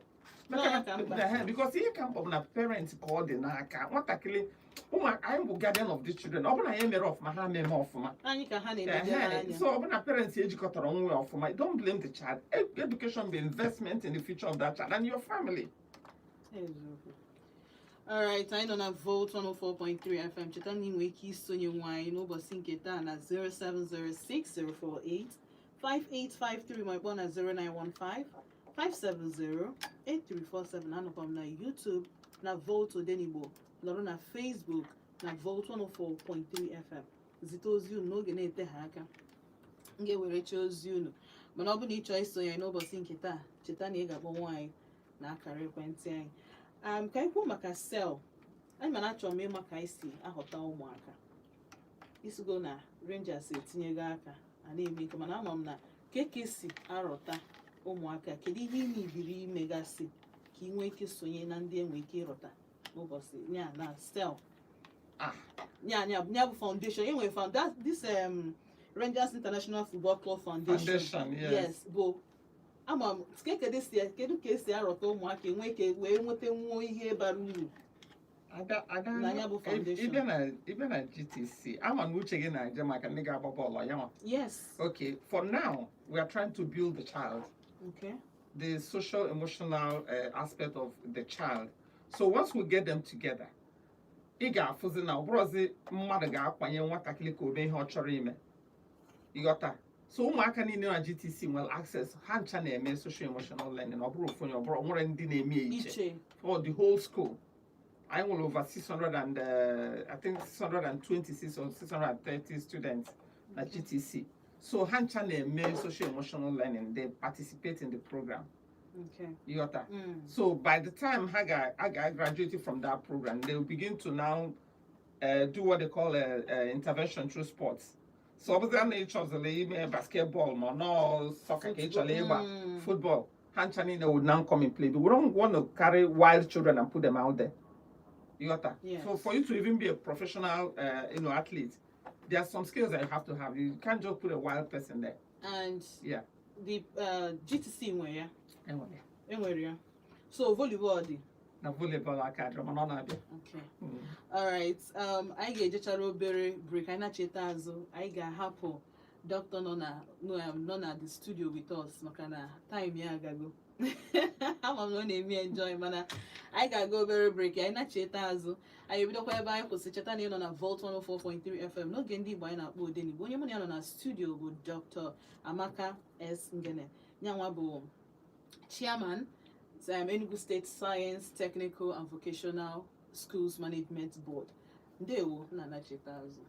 Nọ ya ka mkpa. Ehe, because ihe ka mkpa bụ na parent ka ọ dị n'aka nwatakịrị. Ụmụ anyị bụ guardian of the children. Ọ bụrụ na ya emere ọfụma, ha meme ọfụma. Anyị ka ha na-emejere Ehe, anya. So ọ bụrụ na parents ejikọtara nwa ya ọfụma, don't blame the child. Education bụ investment in the future of that child and your family. Eziokwu. Alright, anyị nọ na Volt 104.3 FM. Cheta na ị nwere ike isonye nwe anyị n'ụbọchị nke taa na 0706048 5853, ma ịkpọ na 0915. 570 8347. Anọkwa m na YouTube na Volt Odenigbo, nọrọ na Facebook na Volt 104.3 FM. Zite ozi unu n'oge na-ete ha aka, m ga-ewerecha ozi unu. Mana ọ bụ na ị chọọ isonye n'ụbọchị nke taa, cheta na ị ga-akpọ nwaanyị na akara ekwentị anyị. Ka anyị kwuo maka SEL anyị, mana achọrọ m ịma ka anyị si ahọta ụmụaka. Isigo na Rangers etinyego aka a na-eme nke, mana ama m na ka esi arọta ụmụaka, kedu ihe ị nidiri imegasị ka ị nwee ike sonye na ndị enwe ike ịrọta n'ụbọchị ya na SEL? Ah. Nya bụ foundation enwere that this Rangers International Football Club Foundation. Foundation, yes. Yes, bụ ama m kedu ka esi arọta ụmụaka enwe ike wee nweta nwuo ihe bara uru Ada na ya bụ foundation. Ịbịa na GTC, ama na uche gị na-eje maka ndị ga-agba bọọlụ ya nwa. Yes. Okay, for now, we are trying to build the child, the social emotional aspect of the child. So once we get them together, ị ga-afụzi na ọ bụrụzi mmadụ ga-akwanye nwatakịrị ka o mee ihe ọ chọrọ ime. Ịghọta? So ụmụaka niile na GTC nwere access, ha ncha na-eme social emotional learning. Ọ bụrụ ofu onye, ọ bụrụ nwere ndị na-eme ya iche. Iche. For the whole school. I nwere over 600 and I think 626 or 630 students na GTC. So ha ncha na-eme social emotional learning. They participate in the program. Ịghọta? Mm. So by the time ha ga ha ga graduate from that program, they will begin to now do what they call a intervention through sports. So ọ bụzịa na ị chọzịrị ime basketball ma ọ nọọ soccer ka ị chọrọ ịgba, football, ha ncha niile would now come in play. But we don't want to carry wild children and put them out there. You got that? Yes. So for you to even be a professional athlete, there are some skills that you have to have. You can't just put a wild person there. And the GTC nwe ya? Anyway, Enwere ya. So volleyball dị? Na volleyball aka adịrọ, mana ọ na-abịa. Okay. Alright, anyị ga-ejechara obere break. Anyị na-cheta azụ, anyị ga-ahapụ dọkịta nọ na the studio with us maka na time ya agago. Ama m na ọ na-eme enjoy, mana anyị ga-aga obere break. Anyị na-cheta azụ, anyị ebidokwa ebe anyị kwụsị. Cheta na ị nọ na Volt 104.3 FM n'oge ndị Igbo anyị na-akpọ Odenigbo. Onye mụ na ya nọ na studio bụ Dr. Amaka S. Ngene, nyanwa bụ chairman Enugu State Science, Technical and Vocational Schools Management Board. Ndewo na anacheta azụ.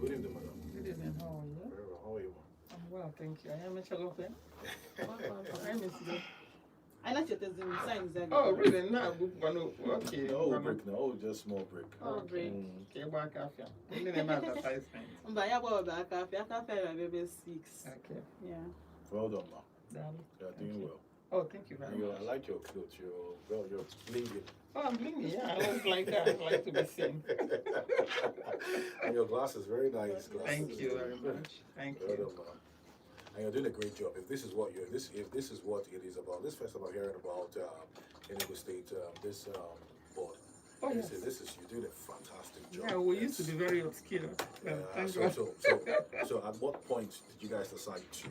Good evening, madam. Good evening, how are you? Very well. How are you, ma'am? I'm well, thank you. I am Michelle. I miss you. Anyị nachetazi m signs ya. Oh, really? Now, good one. Okay. No break now. Oh, just small break. Oh, break. Okay, gba aka afịa. Ndị na-eme advertisement. Mba, ya gbawaba aka afịa. Aka afịa ga-abịa ebe 6. Okay. Yeah. Well done, ma. Daalụ. You are Thank doing you. well. Oh, thank you very I much. like your clothes. You're well. You're blinging. Oh, I'm blingy. Yeah, I always like that. I like to be seen. And your glasses, very nice glasses. Thank you very much. Thank Well you. done, ma'am. And you're doing a great job. If this is what it is about, this first time I'm hearing about Enugu State, this board. Oh, This yes. is you're doing a fantastic job. Yeah, we used to Yes. be very obscure. Well, Yeah, thank so, God. so at what point did you guys decide to,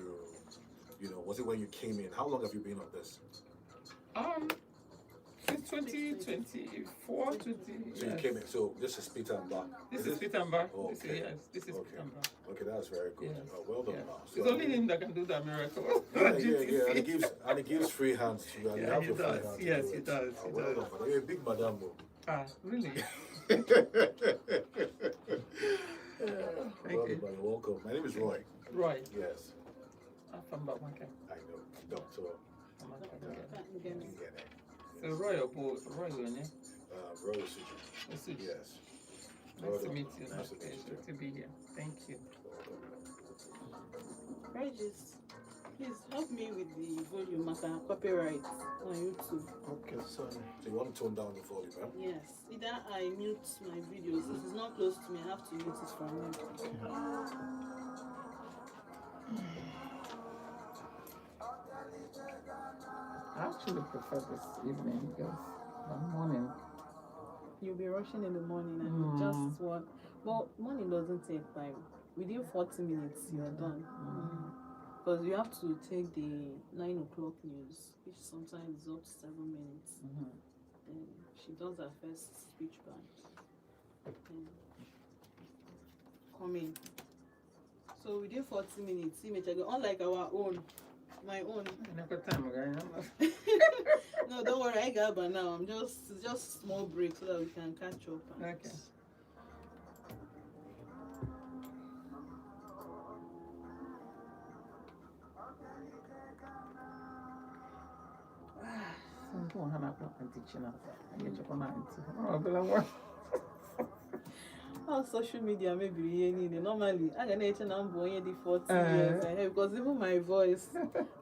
was it when you came in? How long have you been on this? Since 2024, 20. So you Yes. came in. So this is Peter Mba. This Is is it? Peter Mba. This is, Okay. yes, this is Okay. Peter Mba. Okay, that's very good. Yes. Well done, Yes. ma. It's So, only him that can do that miracle. Yeah. And it gives free hands to you. And you Yeah, have he your free does. hand to Yes, do he it. does. He Well does. done, madam. You're a big madam, oh. Ah, really? Thank Well you. done, madam. Welcome. My name is Roy. Roy. Yes, Afamba Amaka. I know. Doctor. Amaka Ngene. Ngene. Ngene. So Roy Obo, Roy Onye. Roy Osuji. Osuji. Yes. Nice Well to done, meet ma. you. Nice to meet you Pleasure too. to be here. Thank you. Welcome. Regis, please help me with the volume maka copyright on YouTube. Okay, sorry. So you want to tone down the volume, eh? Yes, either I mute my videos. If it's not close to me, I have to mute it from here. I actually prefer this evening because the morning. You'll be rushing in the morning and you just want. Well, morning doesn't take time. Within 40 minutes, you're done. Because you have to take the 9 o'clock news, which sometimes is up to 7 minutes. Then she does her first speech band. Then come in. So within 40 minutes, see me check. Unlike our own, my own. Nekwa time ga anya. No, don't worry, I got by now. I'm just small break so that we can catch up. And Okay. Nke ha na-akpọ Aunty Chinasa. Anyị echekwa na aunty. Ọ ọbụla nwa. Ọ social media mebiri ihe niile. Normally, a ga na-eche na m bụ onye dị 40 years ahead because even my voice,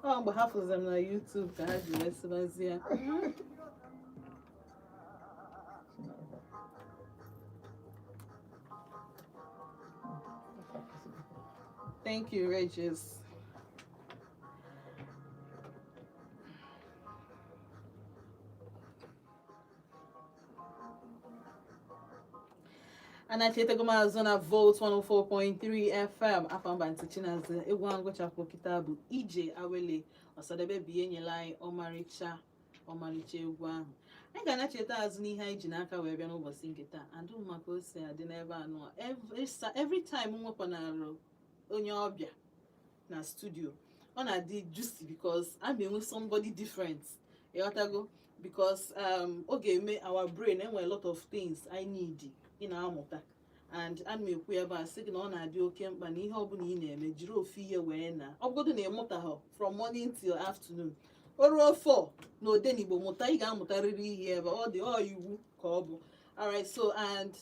ọ mgbe ha fụziri m na YouTube ka ha ji wee sịbazie ya. Chinasa. Thank you, Regis. Anachetego m azụ na Volt 104.3 FM. Afọ mba ntị Chinazụ, egwu ahụ gụchapụ kịta bụ Ije Awele. Ọsadebe bụ ihe nyere anyị ọmarịcha ọmarịcha egwu ahụ. Anyị ga-anacheta azụ n'ihe anyị ji n'aka wee bịa n'ụbọchị nke taa. Adụ maka o si adị n'ebe anụ a. Every time m nwekwanara onye ọbịa na studio, ọ na-adị juicy because a ma enwe somebody different, ịghọtago? Because ọ ga-eme our brain enwe a lot of things I need ị na-amụta. And ana m ekwu ebe a sị gị na ọ na-adị oke mkpa na ihe ọbụla ị na-eme, jiri ofu ihe wee na ọ bụgodu na ịmụtaghọ from morning till afternoon, o ruo 4 na Odenigbo mụta, ị ga-amụtarịrị ihe ebe ọ dị. Ọ iwu ka ọ bụ. Alright, so and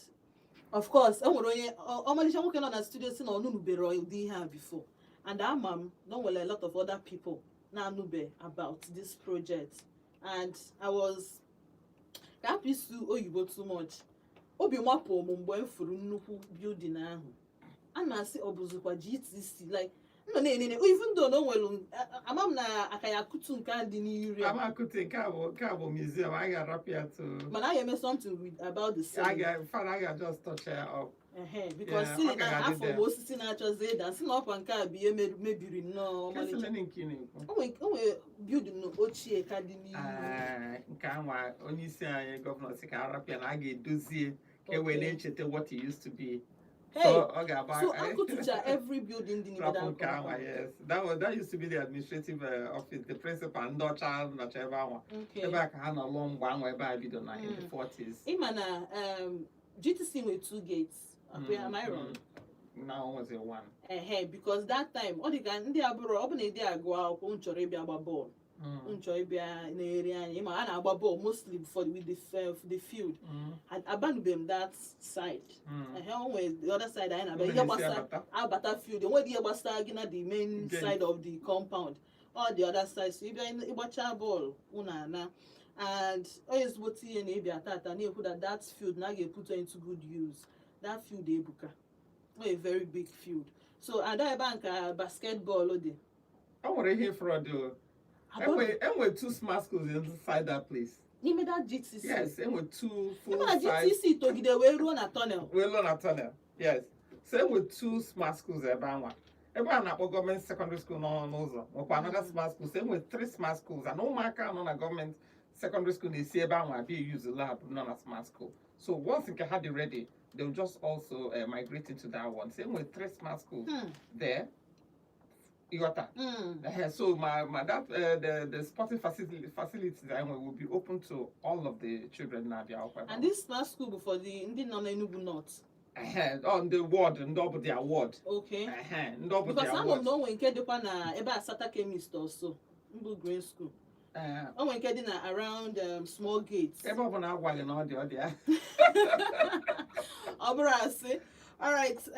of course, e nwere onye ọmalịcha nwoke nọ na studio si na ọ nụnubere ụdị ihe a before, and ama m na o nwere a lot of other people na-anụbe about this project. And I was ka hapụ isu oyibo too much, obi mapụ m mgbe m furu nnukwu building ahụ a na-asị ọ bụzikwa GTC. Like, m nọ na-enene, even though na o nwere ama m na aka ya akụtu nke a dị n'iru ya. Amakuti, nke a bụ museum. Anyị ga-arapụ ya to Mana a ga-eme something with about the a ceiling. ga in fact, a ga just touch ya up. Ehe, because Yeah, ceiling ọ ka na ga-adị afọ there. m osisi na-achọzi ịda, si na ọkwa nke a bụ ihe mebiri nnọọ ọmalịcha. Kesịlị nke ị na-ekwu. O nwere building ochie ka dị n'ihu. Nke anwa onye isi anyị, governor, sị ka arapụ ya na a ga-edozie ka e wee na-echeta what it used to be. Hey, So ọ ga-agba so akụtụcha every building dị n'ime rapụ that nke anwa. compound. Yes, that used to be the administrative office. The principal, ndị ọcha nọcha ebe anwa. Ebe a ka ha nọ lụọ mgbe anwa ebe a bido na in the 40s. Ịma na GTC nwere two gates. Am I wrong? Now o nwezi one. Ehe, because that time ọ dị ka ndị abụrụ ọ bụ na ịdị agụ akwụkwọ, m chọrọ ịbịa gba bọọlụ, m chọrọ ịbịa na-eri anya. Ịma a na-agba bọọlụ mostly for with the field. Abanube m that side. Ehe, o nwere the other side anyị na-abịa Ebe ihe na-esi gbasara abata. Abata field, enweghị ihe gbasara gị na the main Gate. side of the compound or the other side. So ịbịa ịgbacha bọọlụ, unu ana. And ọ ezigbote ihe na ịbịa tata na-ekwu that that field na a ga-eput into good use. That field ebuka. Ọ a very big field. So ada ebe a nka basketball dị. O nwere ihe fraud o. Enwe two smart schools inside that place. N'ime that GTC? Yes, enwe two full Ebe na size. GTC togide wee ruo na tunnel. Wee lụọ na tunnel. Yes. So enwe two smart schools ebe anwa. Ebe a na-akpọ gọọmenti secondary school nọ n'ụzọ nwekwa another smart school. So enwe three smart schools, and ụmụaka nọ na gọọmenti secondary school na-esi ebe anwa abịa use lab nọ na smart school. So once nke ha dị ready, they'll just also migrate into that one. So enwe three smart schools there. Ịghọta? So my that the sporting facilities anyway will be open to all of the children na-abịa akwụkwọ ebe And this smart school bụ for the ndị nọ n'Enugu North? ahụ. On the ward, ndị ọ bụ their ward. Okay. Ndị ọ bụ Because their ama m ward. na o nwere nke dịkwa na ebe Asata Chemist also, mbụ Green School. O nwere nke dị na around small gate. Ebe ọ bụla agwaghị na ọ dị ya. Ọ bụrụ asị. Alright,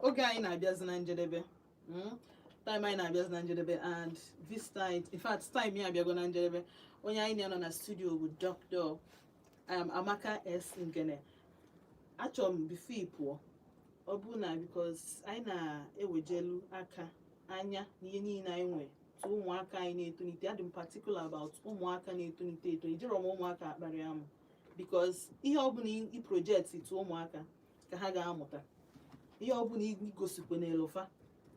oge anyị na-abịazi na njedebe. Time anyị na-abịazi na njedebe, and this time, in fact, time ya abịago na njedebe. Onye anyị na-anọ na studio bụ Dr. Amaka S. Ngene. Achọrọ m before ị pụọ, ọ bụ na because anyị na-ewejelu aka anya n'ihe niile anyị nwe tụ ụmụaka anyị na-etolite. Adị m particular about ụmụaka na-etolite eto. Ejiro m ụmụaka akparị amụ because ihe ọbụla i project tụ ụmụaka ka ha ga-amụta, ihe ọbụla igosikwa n'elufa.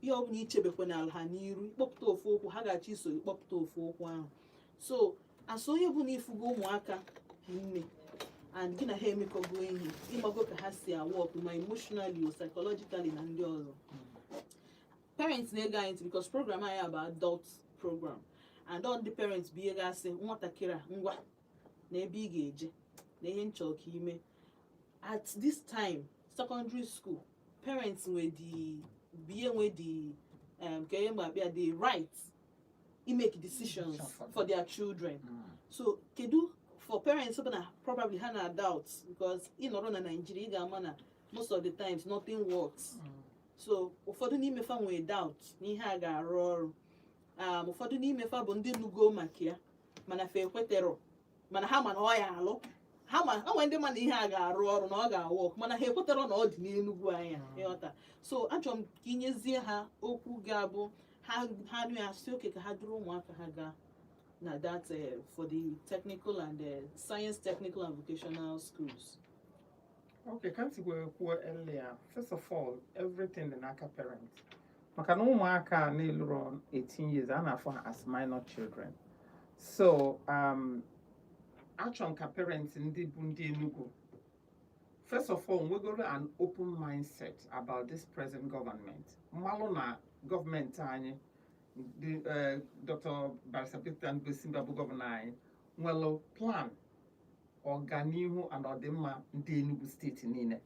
Ihe ọbụla ichebekwa n'ala ha n'iru, ịkpọpụta ofu okwu, ha ga-achọ iso gị kpọpụta ofu okwu ahụ. So asụ onye bụ na ifugo ụmụaka nne and gị na ha emekọgo ihe, ịgbago ka ha si a-work, ma emotionally or psychologically na ndị ọzọ. Parents na-ege anyị ntị, because program anyị bụ adult program and all the parents bụ ihe ga-asị nwatakịrị a, ngwa, na ebe ị ga-eje na ihe nchọ ka ime at this time, secondary school. Parents nwe the bụ ihe nwe the ka ihe ma akpịa, the right i make decisions for their children. So kedu for parents bụ na probably ha na adults, because ị nọrọ na Nigeria, ị ga-ama na most of the times nothing works. So ụfọdụ n'ime fa nwee doubt n'ihe a ga-arụ ọrụ. Ụfọdụ n'ime fa bụ ndị nugo maka ya, mana fa ekweterọ, mana ha ma na ọ ya alụ ha ma o nwere ndị ma na ihe a ga-arụ ọrụ, na ọ ga-awork, mana ha ekweterọ na ọ dị n'Enugwu anya ịghọta. So achọrọ m ka inyezie ha okwu ga-abụ ha nụ ya, si oke ka ha duru ụmụaka ha gaa na that for the technical and science, technical and vocational schools. Okay, ka m si wee kwuo earlier, first of all, everything dị n'aka parents. Maka na ụmụaka na-eluro 18 years, a na-afụ ha as minor children. So, achọrọ m ka parents ndị bụ ndị Enugu, first of all, nwegoro an open mindset about this present government. Mmalụ na gọọmenti anyị, the, Dr. Barrister Peter Ndubuisi bụ gọvanọ anyị, nwere plan ọganihu and ọdịmma ndị Enugu Steeti niile.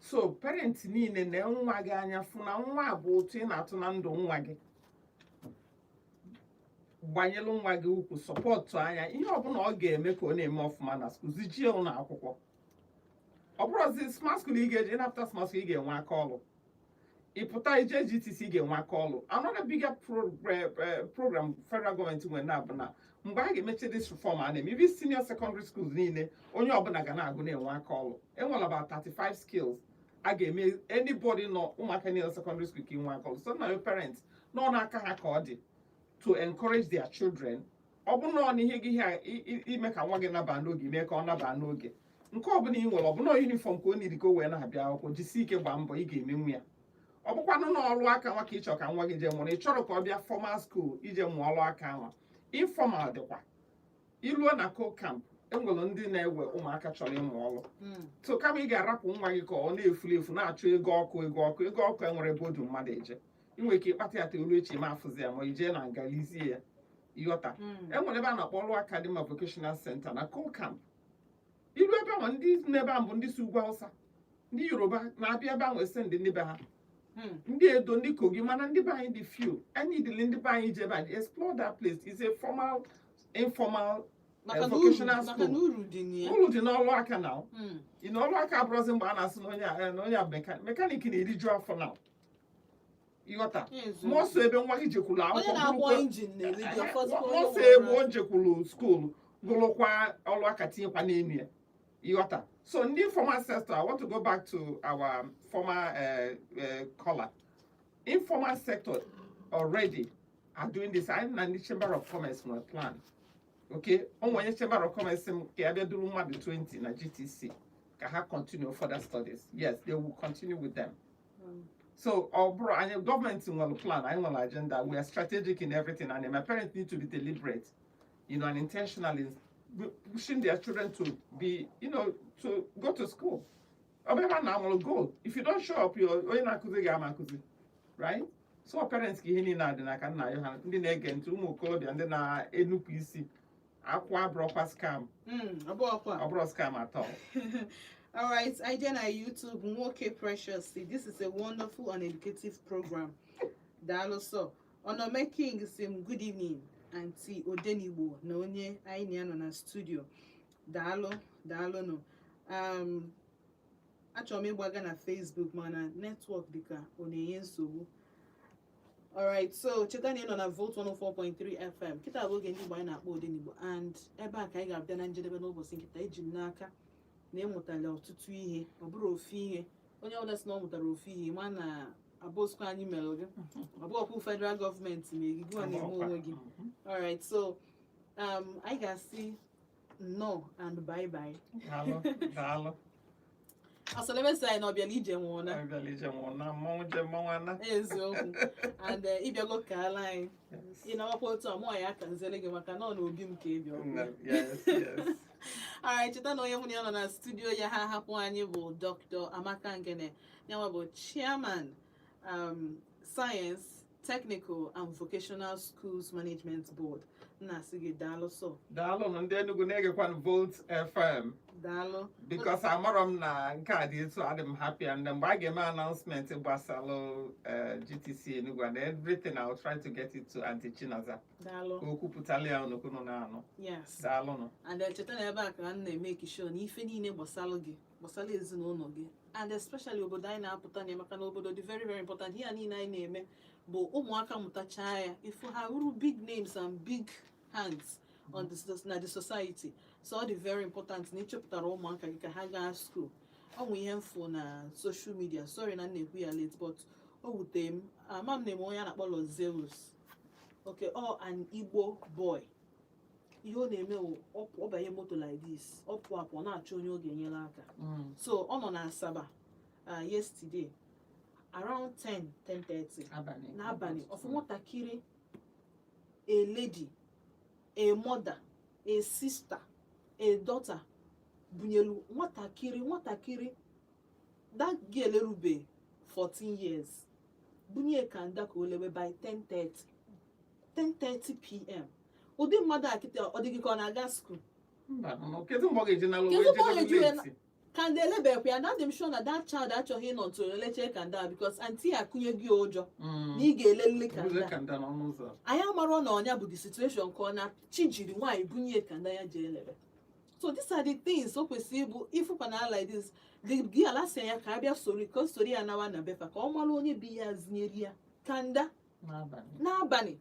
So parent niile na nwa gị anya fụ na nwa bụ otu ị na-atụ na ndụ nwa gị, gbanyelụ nwa gị ukwu, support anya ihe ọbụla ọ ga-eme ka ọ na-eme ọfụma na school, zijie ụlọ akwụkwọ. Ọ bụrụzi smart school ị ga-eje ịnapụta smart school, ị ga-enwe aka ọlụ. Ị pụta ije GTC, ị ga-enwe aka ọlụ. Another bigger program federal gọọmenti nwere na-abụ na mgbe a ga-emechi this reform a na-eme, even senior secondary schools niile, onye ọbụla ga na-agụ na-enwe aka ọlụ. Enwere about 35 skills a ga-eme anybody nọ, ụmụaka niile secondary school, ka inwe aka ọlụ. So na your parents nọ n'aka ha ka ọ dị to encourage their children. Ọ bụ nọọ na ihe gị ihe ime ka nwa gị naba n'oge, ime ka ọ naba n'oge. Nke ọbụla ị nwere, ọ bụla uniform ka o niri ka o wee na-abịa akwụkwọ, jisie ike gbaa mbọ, ị ga-emenwu ya. Ọ bụkwanụ na ọrụ aka nwa ka ị chọrọ ka nwa gị jee mụrụ, ị chọrọ ka ọ bịa formal school ije mụọ ọrụ aka nwa, informal dịkwa. Iluo na co camp, enwere ndị na-ewe ụmụaka chọrọ ịmụ ọrụ. So kama ị ga-arapụ nwa gị ka ọ na-efuli efu na-achọ ego ọkụ, ego ọkụ, ego ọkụ, enwere ebe odu mmadụ eje, ị nwere ike ịkpata ya olu echi ma afụzi ya, ma ijee na ngalizie ya, ịghọta? Enwere ebe a na-akpọ ọrụ aka dị mma vocational center na co camp. Ilu ebe ahụ, ndị n'ebe ahụ bụ ndị si ugwu Awụsa, ndị Yoruba na-abịa ebe ahụ ese ndị be ha, ndị Edo, ndị Kogi, mana ndị be anyị dị few. Anyị dịrị ndị be anyị ji ebe a explore. That place is a formal, informal maka na uru vocational maka school. Na uru dị na ya. Uru dị n'ọrụ aka na ị na ọrụ aka abụrụzi mgbe a na-asị na onye a na onye a mechanic na-eriju afọ na, ịghọta? Eziokwu. Mọsọ ebe nwa gị jekwuru Onye akwụkwọ na-akwọ bụrụkwa engine na-eriju afọ. Mọsọ ebe o jekwuru school gụrụkwa ọrụ aka tinyekwa n'elu ya, ịghọta? So ndị informal sector, I want to go back to our former caller. Informal sector already are doing this. Anyị na ndị Chamber of Commerce nwere plan. Okay, o nwere onye Chamber of Commerce m ka ya bịa duru mmadụ 20 na GTC ka ha continue further studies. Yes, they will continue with them. So ọ bụrụ anyị gọọmenti nwere plan, anyị nwere agenda. We are strategic in everything, and my parents need to be deliberate and intentional in pushing their children to be you know to go to school. Ọ bụ ebe a na-amụrụ go. If you don't show up, onye na-akụzi gị ama akụzi, right? So parents ka ihe niile a dị n'aka. Nna ya ha, ndị na-ege ntị, ụmụ okorobịa ndị na-enupụ isi, akwa abụrọkwa scam. Ọ bụ ọkwa. Ọ bụrụ scam atọ. All right, I na YouTube, Nwoke Precious. See, this is a wonderful and educative program. Daalụ so. Onome King si m, "Good evening, Aunty Odenigbo na onye anyị na ya nọ na studio." Daalụ, daalụ nụ. Achọrọ m ịgbaga na Facebook, mana network dịka ọ na-enye nsogbu. Alright, so cheta na ị nọ na Volt 104.3 FM. Kịta bụ oge ndị Igbo anyị na-akpọ Odenigbo, and ebe a ka anyị ga-abịa na njedebe n'ụbọchị nkịta. Eji m n'aka na ịmụtala ọtụtụ ihe. Ọ bụrụ ofu ihe, onye ọbụla sị na ọ mụtara ofu ihe, ma na abụsụkwa anyị mere gị, ọ bụ ọkwụ federal gọọmenti ma gị gịwa na-eme onwe gị. Alright, so anyị ga-asị nnọọ and bye bye. Daalụ, daalụ. Ọsadebe sị anyị na ọ bịara ije nwụọ na. Ọ bịara ije nwụọ na mmọnwụ je mmọnwụ ana. Eziokwu. And ịbịago kaala anyị. Yes. Ị nawakwa otu a, mụọ ya aka nzere gị maka na ọ na obi m ka ị bịa. Yes. Alright, cheta na onye mụ na ya nọ na studio ya ha hapụ anyị bụ Dr. Amaka Ngene, yanwa bụ chairman Science, Technical and Vocational Schools Management Board. Nna-asị gị daalụ sọ. Daalụ ndị Enugu na-egekwanụ Volt FM. Daalụ. Because amarọ m na nke a dị etu, adị m happy, and mgbe a ga-eme announcement gbasalụ GTC Enugu and everything, I will try to get it to Aunty Chinaza Daalụ. ka o kwupụtala ya unu kwunu na-anụ. Daalụnụ. And cheta na ebe a ka m na-eme show na ife niile gbasalụ gị, gbasara ezinụlọ gị, and especially obodo anyị na-apụta na, maka na obodo dị very, very important. Ihe a niile anyị na-eme bụ ụmụaka mụtachaa ya, ifu ha wuru big names and big hands on the, na the society. So ọ dị very important na ịchọpụtara ụmụaka gị ka ha gaa school. Ọ nwe ihe mfu na social media, sorry na m na-ekwu ya late, but o wute m. Ama m na-eme onye a na-akpọ Lozeus. Okay, ọ an Igbo boy, ihe ọ na-eme wụ ọ banye moto like this, ọ pụọ apụ, ọ na-achọ onye ọ ga-enyere aka. So ọ nọ na Asaba yesterday around 10 10:30 abalị. N'abalị, ọfụ nwatakịrị, a lady, a mother, a sister, a daughter, bunyelu nwatakịrị, that girl erube 14 years, bunye kanda ka o lewe by 10:30 10:30 p.m. Ụdị mmadụ a kịta, ọ dịghị ka ọ na-aga school? Mba, nọ, kedu mgbe ọ ga-eji nalụ? Kedu wee mgbe ọ ga-eji wee late? Kanda elebekwa ya na adị m sure na that child achọghị ịnọ nto leche kanda, because aunty ya akụnye gị ụjọ na ị ga-elele Buzie kanda. Kanda n'ọnụ ụzọ. Anyị amarọ na ọnya bụ the situation, ka ọ na chi jiri nwaanyị bunye kanda ya jee lebe. So these are the things o kwesịrị ịbụ ifụkwa na like this, the girl asị ya ka a bịa sori, ka o sori ya nawa na befa, ka ọ mara onye bi ya zinyere ya kanda n'abalị. N'abalị.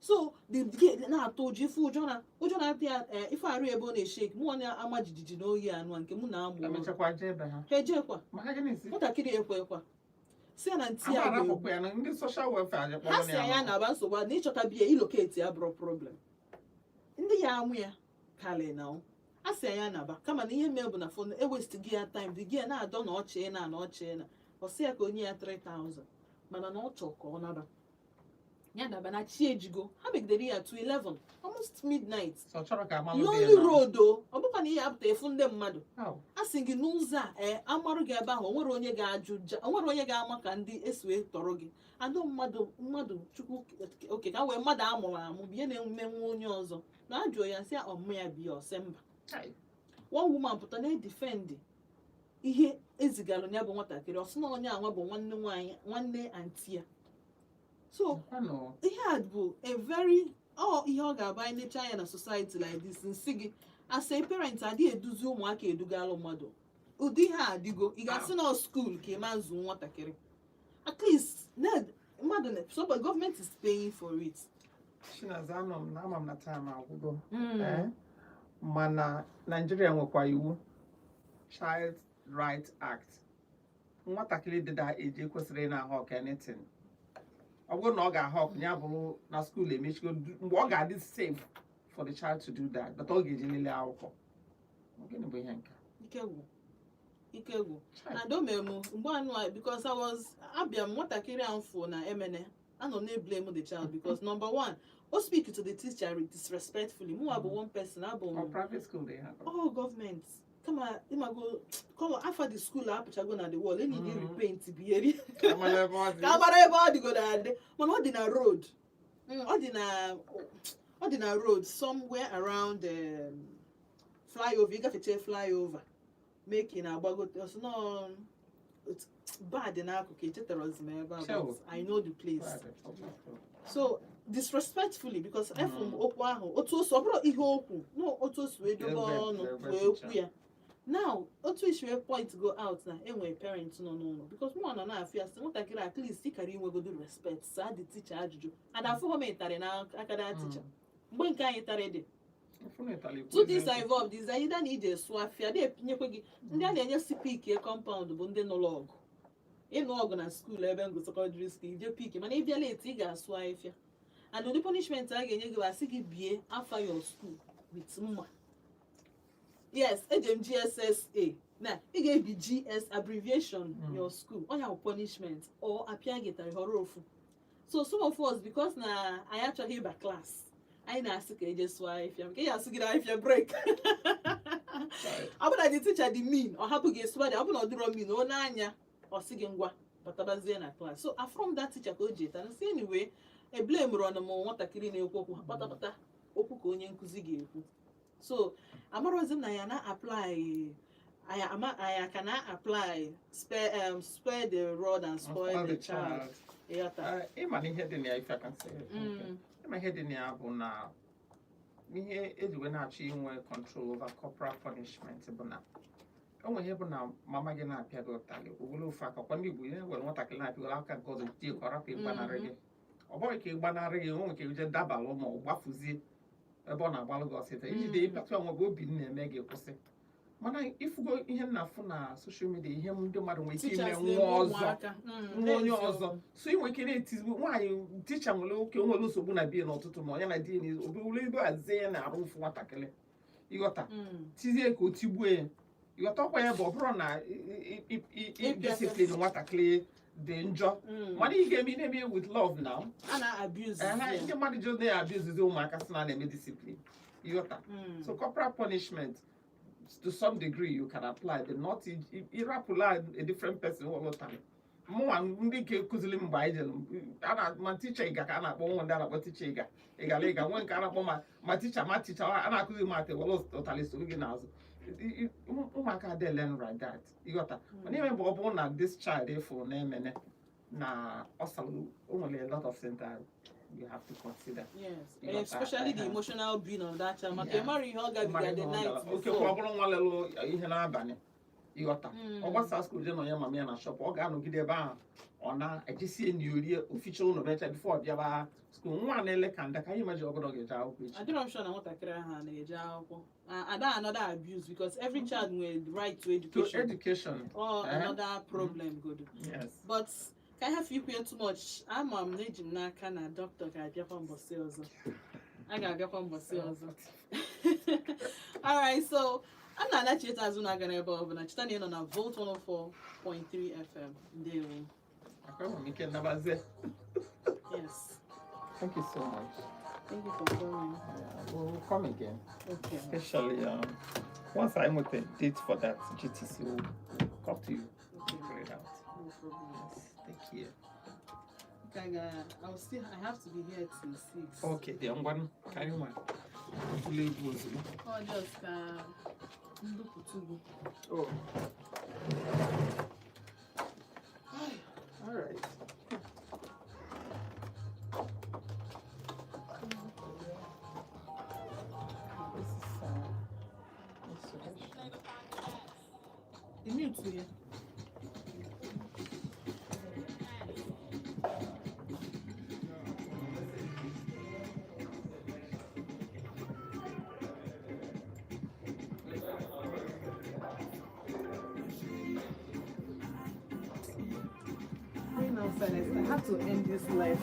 So the girl na-atụ ụjọ, ife ụjọ na ụjọ na-atụ ya, ife arụ ebe ọ na-eshake, mụọ na-ama jijiji n'oyi anụ a nke mụ na-amụ ụlọ. Emechakwa jee ebe ha. Ha ejekwa. Maka gịnị si? Nwatakịrị ekwekwa si ya na ntị ya Ama ga-egbu. arapụkwa ya na ndị social welfare aja Ha si kpọrọ ya ya. na-aba nsogbu a na ịchọta biya ilocate ya bụrụ problem. Ndị ya amụ ya kalị na ọ a sị ya naba, kama na ihe mee bụ na phone ewaste gị ya time dị gị ya na-adọ na ọchị na ọchị na ọ sị ya ka onye ya 3000, mana na ọ chọ ka ọ naba, ya naba na chi ejigo. Ha megidere ya to 11, almost midnight. So ọ chọrọ ka amalụ dị ya Lonely road o, ọ bụkwa na ihe apụta efu ndị mmadụ. How? A sị gị n'ụzọ a, ee, amarụ gị ebe ahụ, o nwere onye ga-ajụ o nwere onye ga-ama ka ndị esi wee tọrọ gị adọ mmadụ mmadụ chukwu oke ka wee mmadụ amụrụ amụ bụ ihe na-emenwu onye ọzọ na ajụọ ya sị ọmụmụ ya bi ya, ọsị mba. Chai. One woman pụta na-edefend ihe ezigalụ ya bụ nwatakịrị, ọ sị na onye anwa bụ nwanne nwaanyị, nwanne aunty ya. So Kwanụ. ihe a bụ a very ọ ihe ọ ga-abụ anyị nechaa anya na society like this. Nsị gị, as a parent, adịghị eduzi ụmụaka edugalụ mmadụ ụdị ihe a adịgo. Ị ga-asị na school ka ị ma zụ nwatakịrị, at least na mmadụ so but government is paying for it. Chinaza, anọ m na ama m na time agwụgo. Eh? Mana Naijiria nwekwa iwu Child Right Act. Nwatakịrị dị da eji ekwesịrị ị na-ahụ ọka anything. Ọ bụrụ na ọ ga-ahụ ọkụ ya bụrụ na school emechigo, mgbe ọ ga-adị safe for the child to do that, but ọ ga-eji lelee akwụkwọ. Gịnị bụ ihe nke a? Ike gwụ, ike gwụ. Child. And o mere m mgbe anụ a, because I was abịa m nwatakịrị a mfụ na emene anọ m na-blame the child, because number one, o speak to the teacher disrespectfully. Mụnwa bụ one person abụ m Ọ private school dị ha? Oh, gọọmenti, kama ịmago kọma afa the school apụchago na the wall enyi gị repaint bieri. Amala ebe ọ dị. Ka agbara ebe ọ dịgodo adị, mana ọ dị na road. Ọ dị na road somewhere around flyover, ịgafeche flyover make ị na-agbagote ọsọ nọ bad n'akụkụ, echetara m ebe a, but I know the place. Private, public school. So disrespectfully, because efu m okwu ahụ otu o si, ọ bụrụ ihe okwu no otu o si wee dobe ọnụ ebe wee teacher. kwu ya. Now otu isi wee point go out na enwere parent nọ n'ụlọ, because mụ nọ na-afịa sị nwatakịrị, at least ị kara inwegodo respect, saa the teacher ajụjụ and afụghọ m ịtarị na aka da teacher mgbe nke anyị tarị dị. Ụfọdụ ịtalị kwuo Two things are eziokwu. involved is either na ije sụọ afịa na-epinyekwe gị ndị a na-enye si pick compound bụ ndị nụrụ ọgụ, ịnụ ọgụ na school ebe ngụ secondary school, ije pick, mana ị bịa late, ị ga-asụ ahịfịa, and ụdị punishment a ga-enye gị bụ asị gị bie afa your school with mma. Yes, eje m GSSA. Na ị ga-ebi GS abbreviation, your school, ọ ya bụ punishment or apịa gị tarị, họrọ ofu. So some of us, because na anyị achọghị ịba class, anyị na-asị ka eje sụọ ahịfịa, nke ya asụgide ahịfịa break. Ọ bụ na the teacher dị mean, ọ hapụ gị esụba dị. Ọ bụ na ọ dịrọ mean, ọ na-anya, ọ sị gị ngwa, batabazie na class. So from that teacher ka o ji eta nsị. Anyway, e blame ọnụ m nwatakịrị na-ekwu okwu kpatakpata okwu ka onye nkụzi ga-ekwu. So amarozi m na ya na apply anyị ama anyị ka na apply spare the rod and spoil the child, ịghọta? Ịma na ihe dị na ya, if I can say it. Okay. Ịma ihe dị na ya bụ na ihe eji wee na-achọ inwe control over corporal punishment bụ na o nwere ihe bụ na mama gị na-apịa gị ụtalị owere ofu aka kwa. Ndị Igbo, ihe nwere nwatakịrị na-apịa aka nke ọzọ tie ka ọ rapụ ịgbanarị gị. Ọ bụghị ka ịgbanarị gị, o nwere ka ije dabalụ ma ọ gbafuzie ebe ọ na-agbalụ gị ọsịta ijide ịpịatụ onwe gị, obi na-eme gị kwụsị. Mana ịfụgo ihe m na-afụ na social media, ihe ndị mmadụ nwere ike ime Teachers nwa na-eme ọzọ ụmụaka. Nwa onye n'eziokwu. ọzọ. So ị nwere ike na-etizigbu nwaanyị ticha nwere oke nwere nsogbu na bie n'ụtụtụ, ma onye na di ya obere ebe azie ya na-arụ ụfụ nwatakịrị, ịghọta? Tizie ka o tigbuo ya, ịghọta? Ọkwa ya bụ ọ bụrụ na discipline nwatakịrị dị njọ, mana ị ga-eme, ị na-eme with love now. A na-abuse Ehe, ya. Ndị mmadụ ji na-abuzizi ụmụaka sị na a na-eme discipline, ịghọta? So corporal punishment, to some degree you can apply, but not ịrapụla a different person ụlọ. Mụnwa, ndị nke kụziri m mgbe anyị jere a na ma ticha ịga ka a na-akpọ nwa, ndị a na-akpọ ticha ịga ịgala ịga nwe nke a na-akpọ ma ticha ma ticha a na-akụzi m ata were ụtalị soro gị n'azụ. Ụmụaka adịghị learn like that, ịghọta? Mana ime bụ ọ bụrụ na this child ịfụ na-emene na ọ sara, o nwere a lot of things that you have to consider. Yes, Ịghọta? especially the emotional being of that child, maka ịmara ihe ọ gabiga the night Oke kwa ọ before. bụrụ nwa lelụ ihe n'abalị, ịghọta? Ọ gbasa school je nọ ya mama ya na shop, ọ ga-anọgide ebe ahụ, ọ na-ejisie nri orie oficha ụlọ mecha before ọ bịaba school. Nwa na-ele ka nda ka anyị maji ọbụla ọ ga-eje akwụkwọ echi. Adịrọ m sure na nwatakịrị ahụ a na-eje akwụkwọ. Ada another abuse, because every child nwere the right to to education. Education. Or another problem godo. Yes. But ka I have ikwu too much, ama m na eji m n'aka na dọkịta ga-abịakwa mbọsị ọzọ, a ga-abịakwa mbọsị ọzọ. Alright, so a na-anachite azụ na-aga n'ebe ọ bụla. Cheta na ị nọ na Volt 104.3 FM. Ndewo. Akwa m ike nabazie. Yes. Thank you so much. Thank you for coming. Yeah, we'll come again. Okay. Especially once I'm with the date for that GTC, we'll talk to you. Okay. Figure it out. No problem. Yes, thank you. Okay, I'll still, I have to be here till 6. Okay, then one carry one. Ule egwu ozugbo. Ọ just ka ndupụta gị. Oh. All right. This is insulation. The mute ya. Going outside, I have to end this life.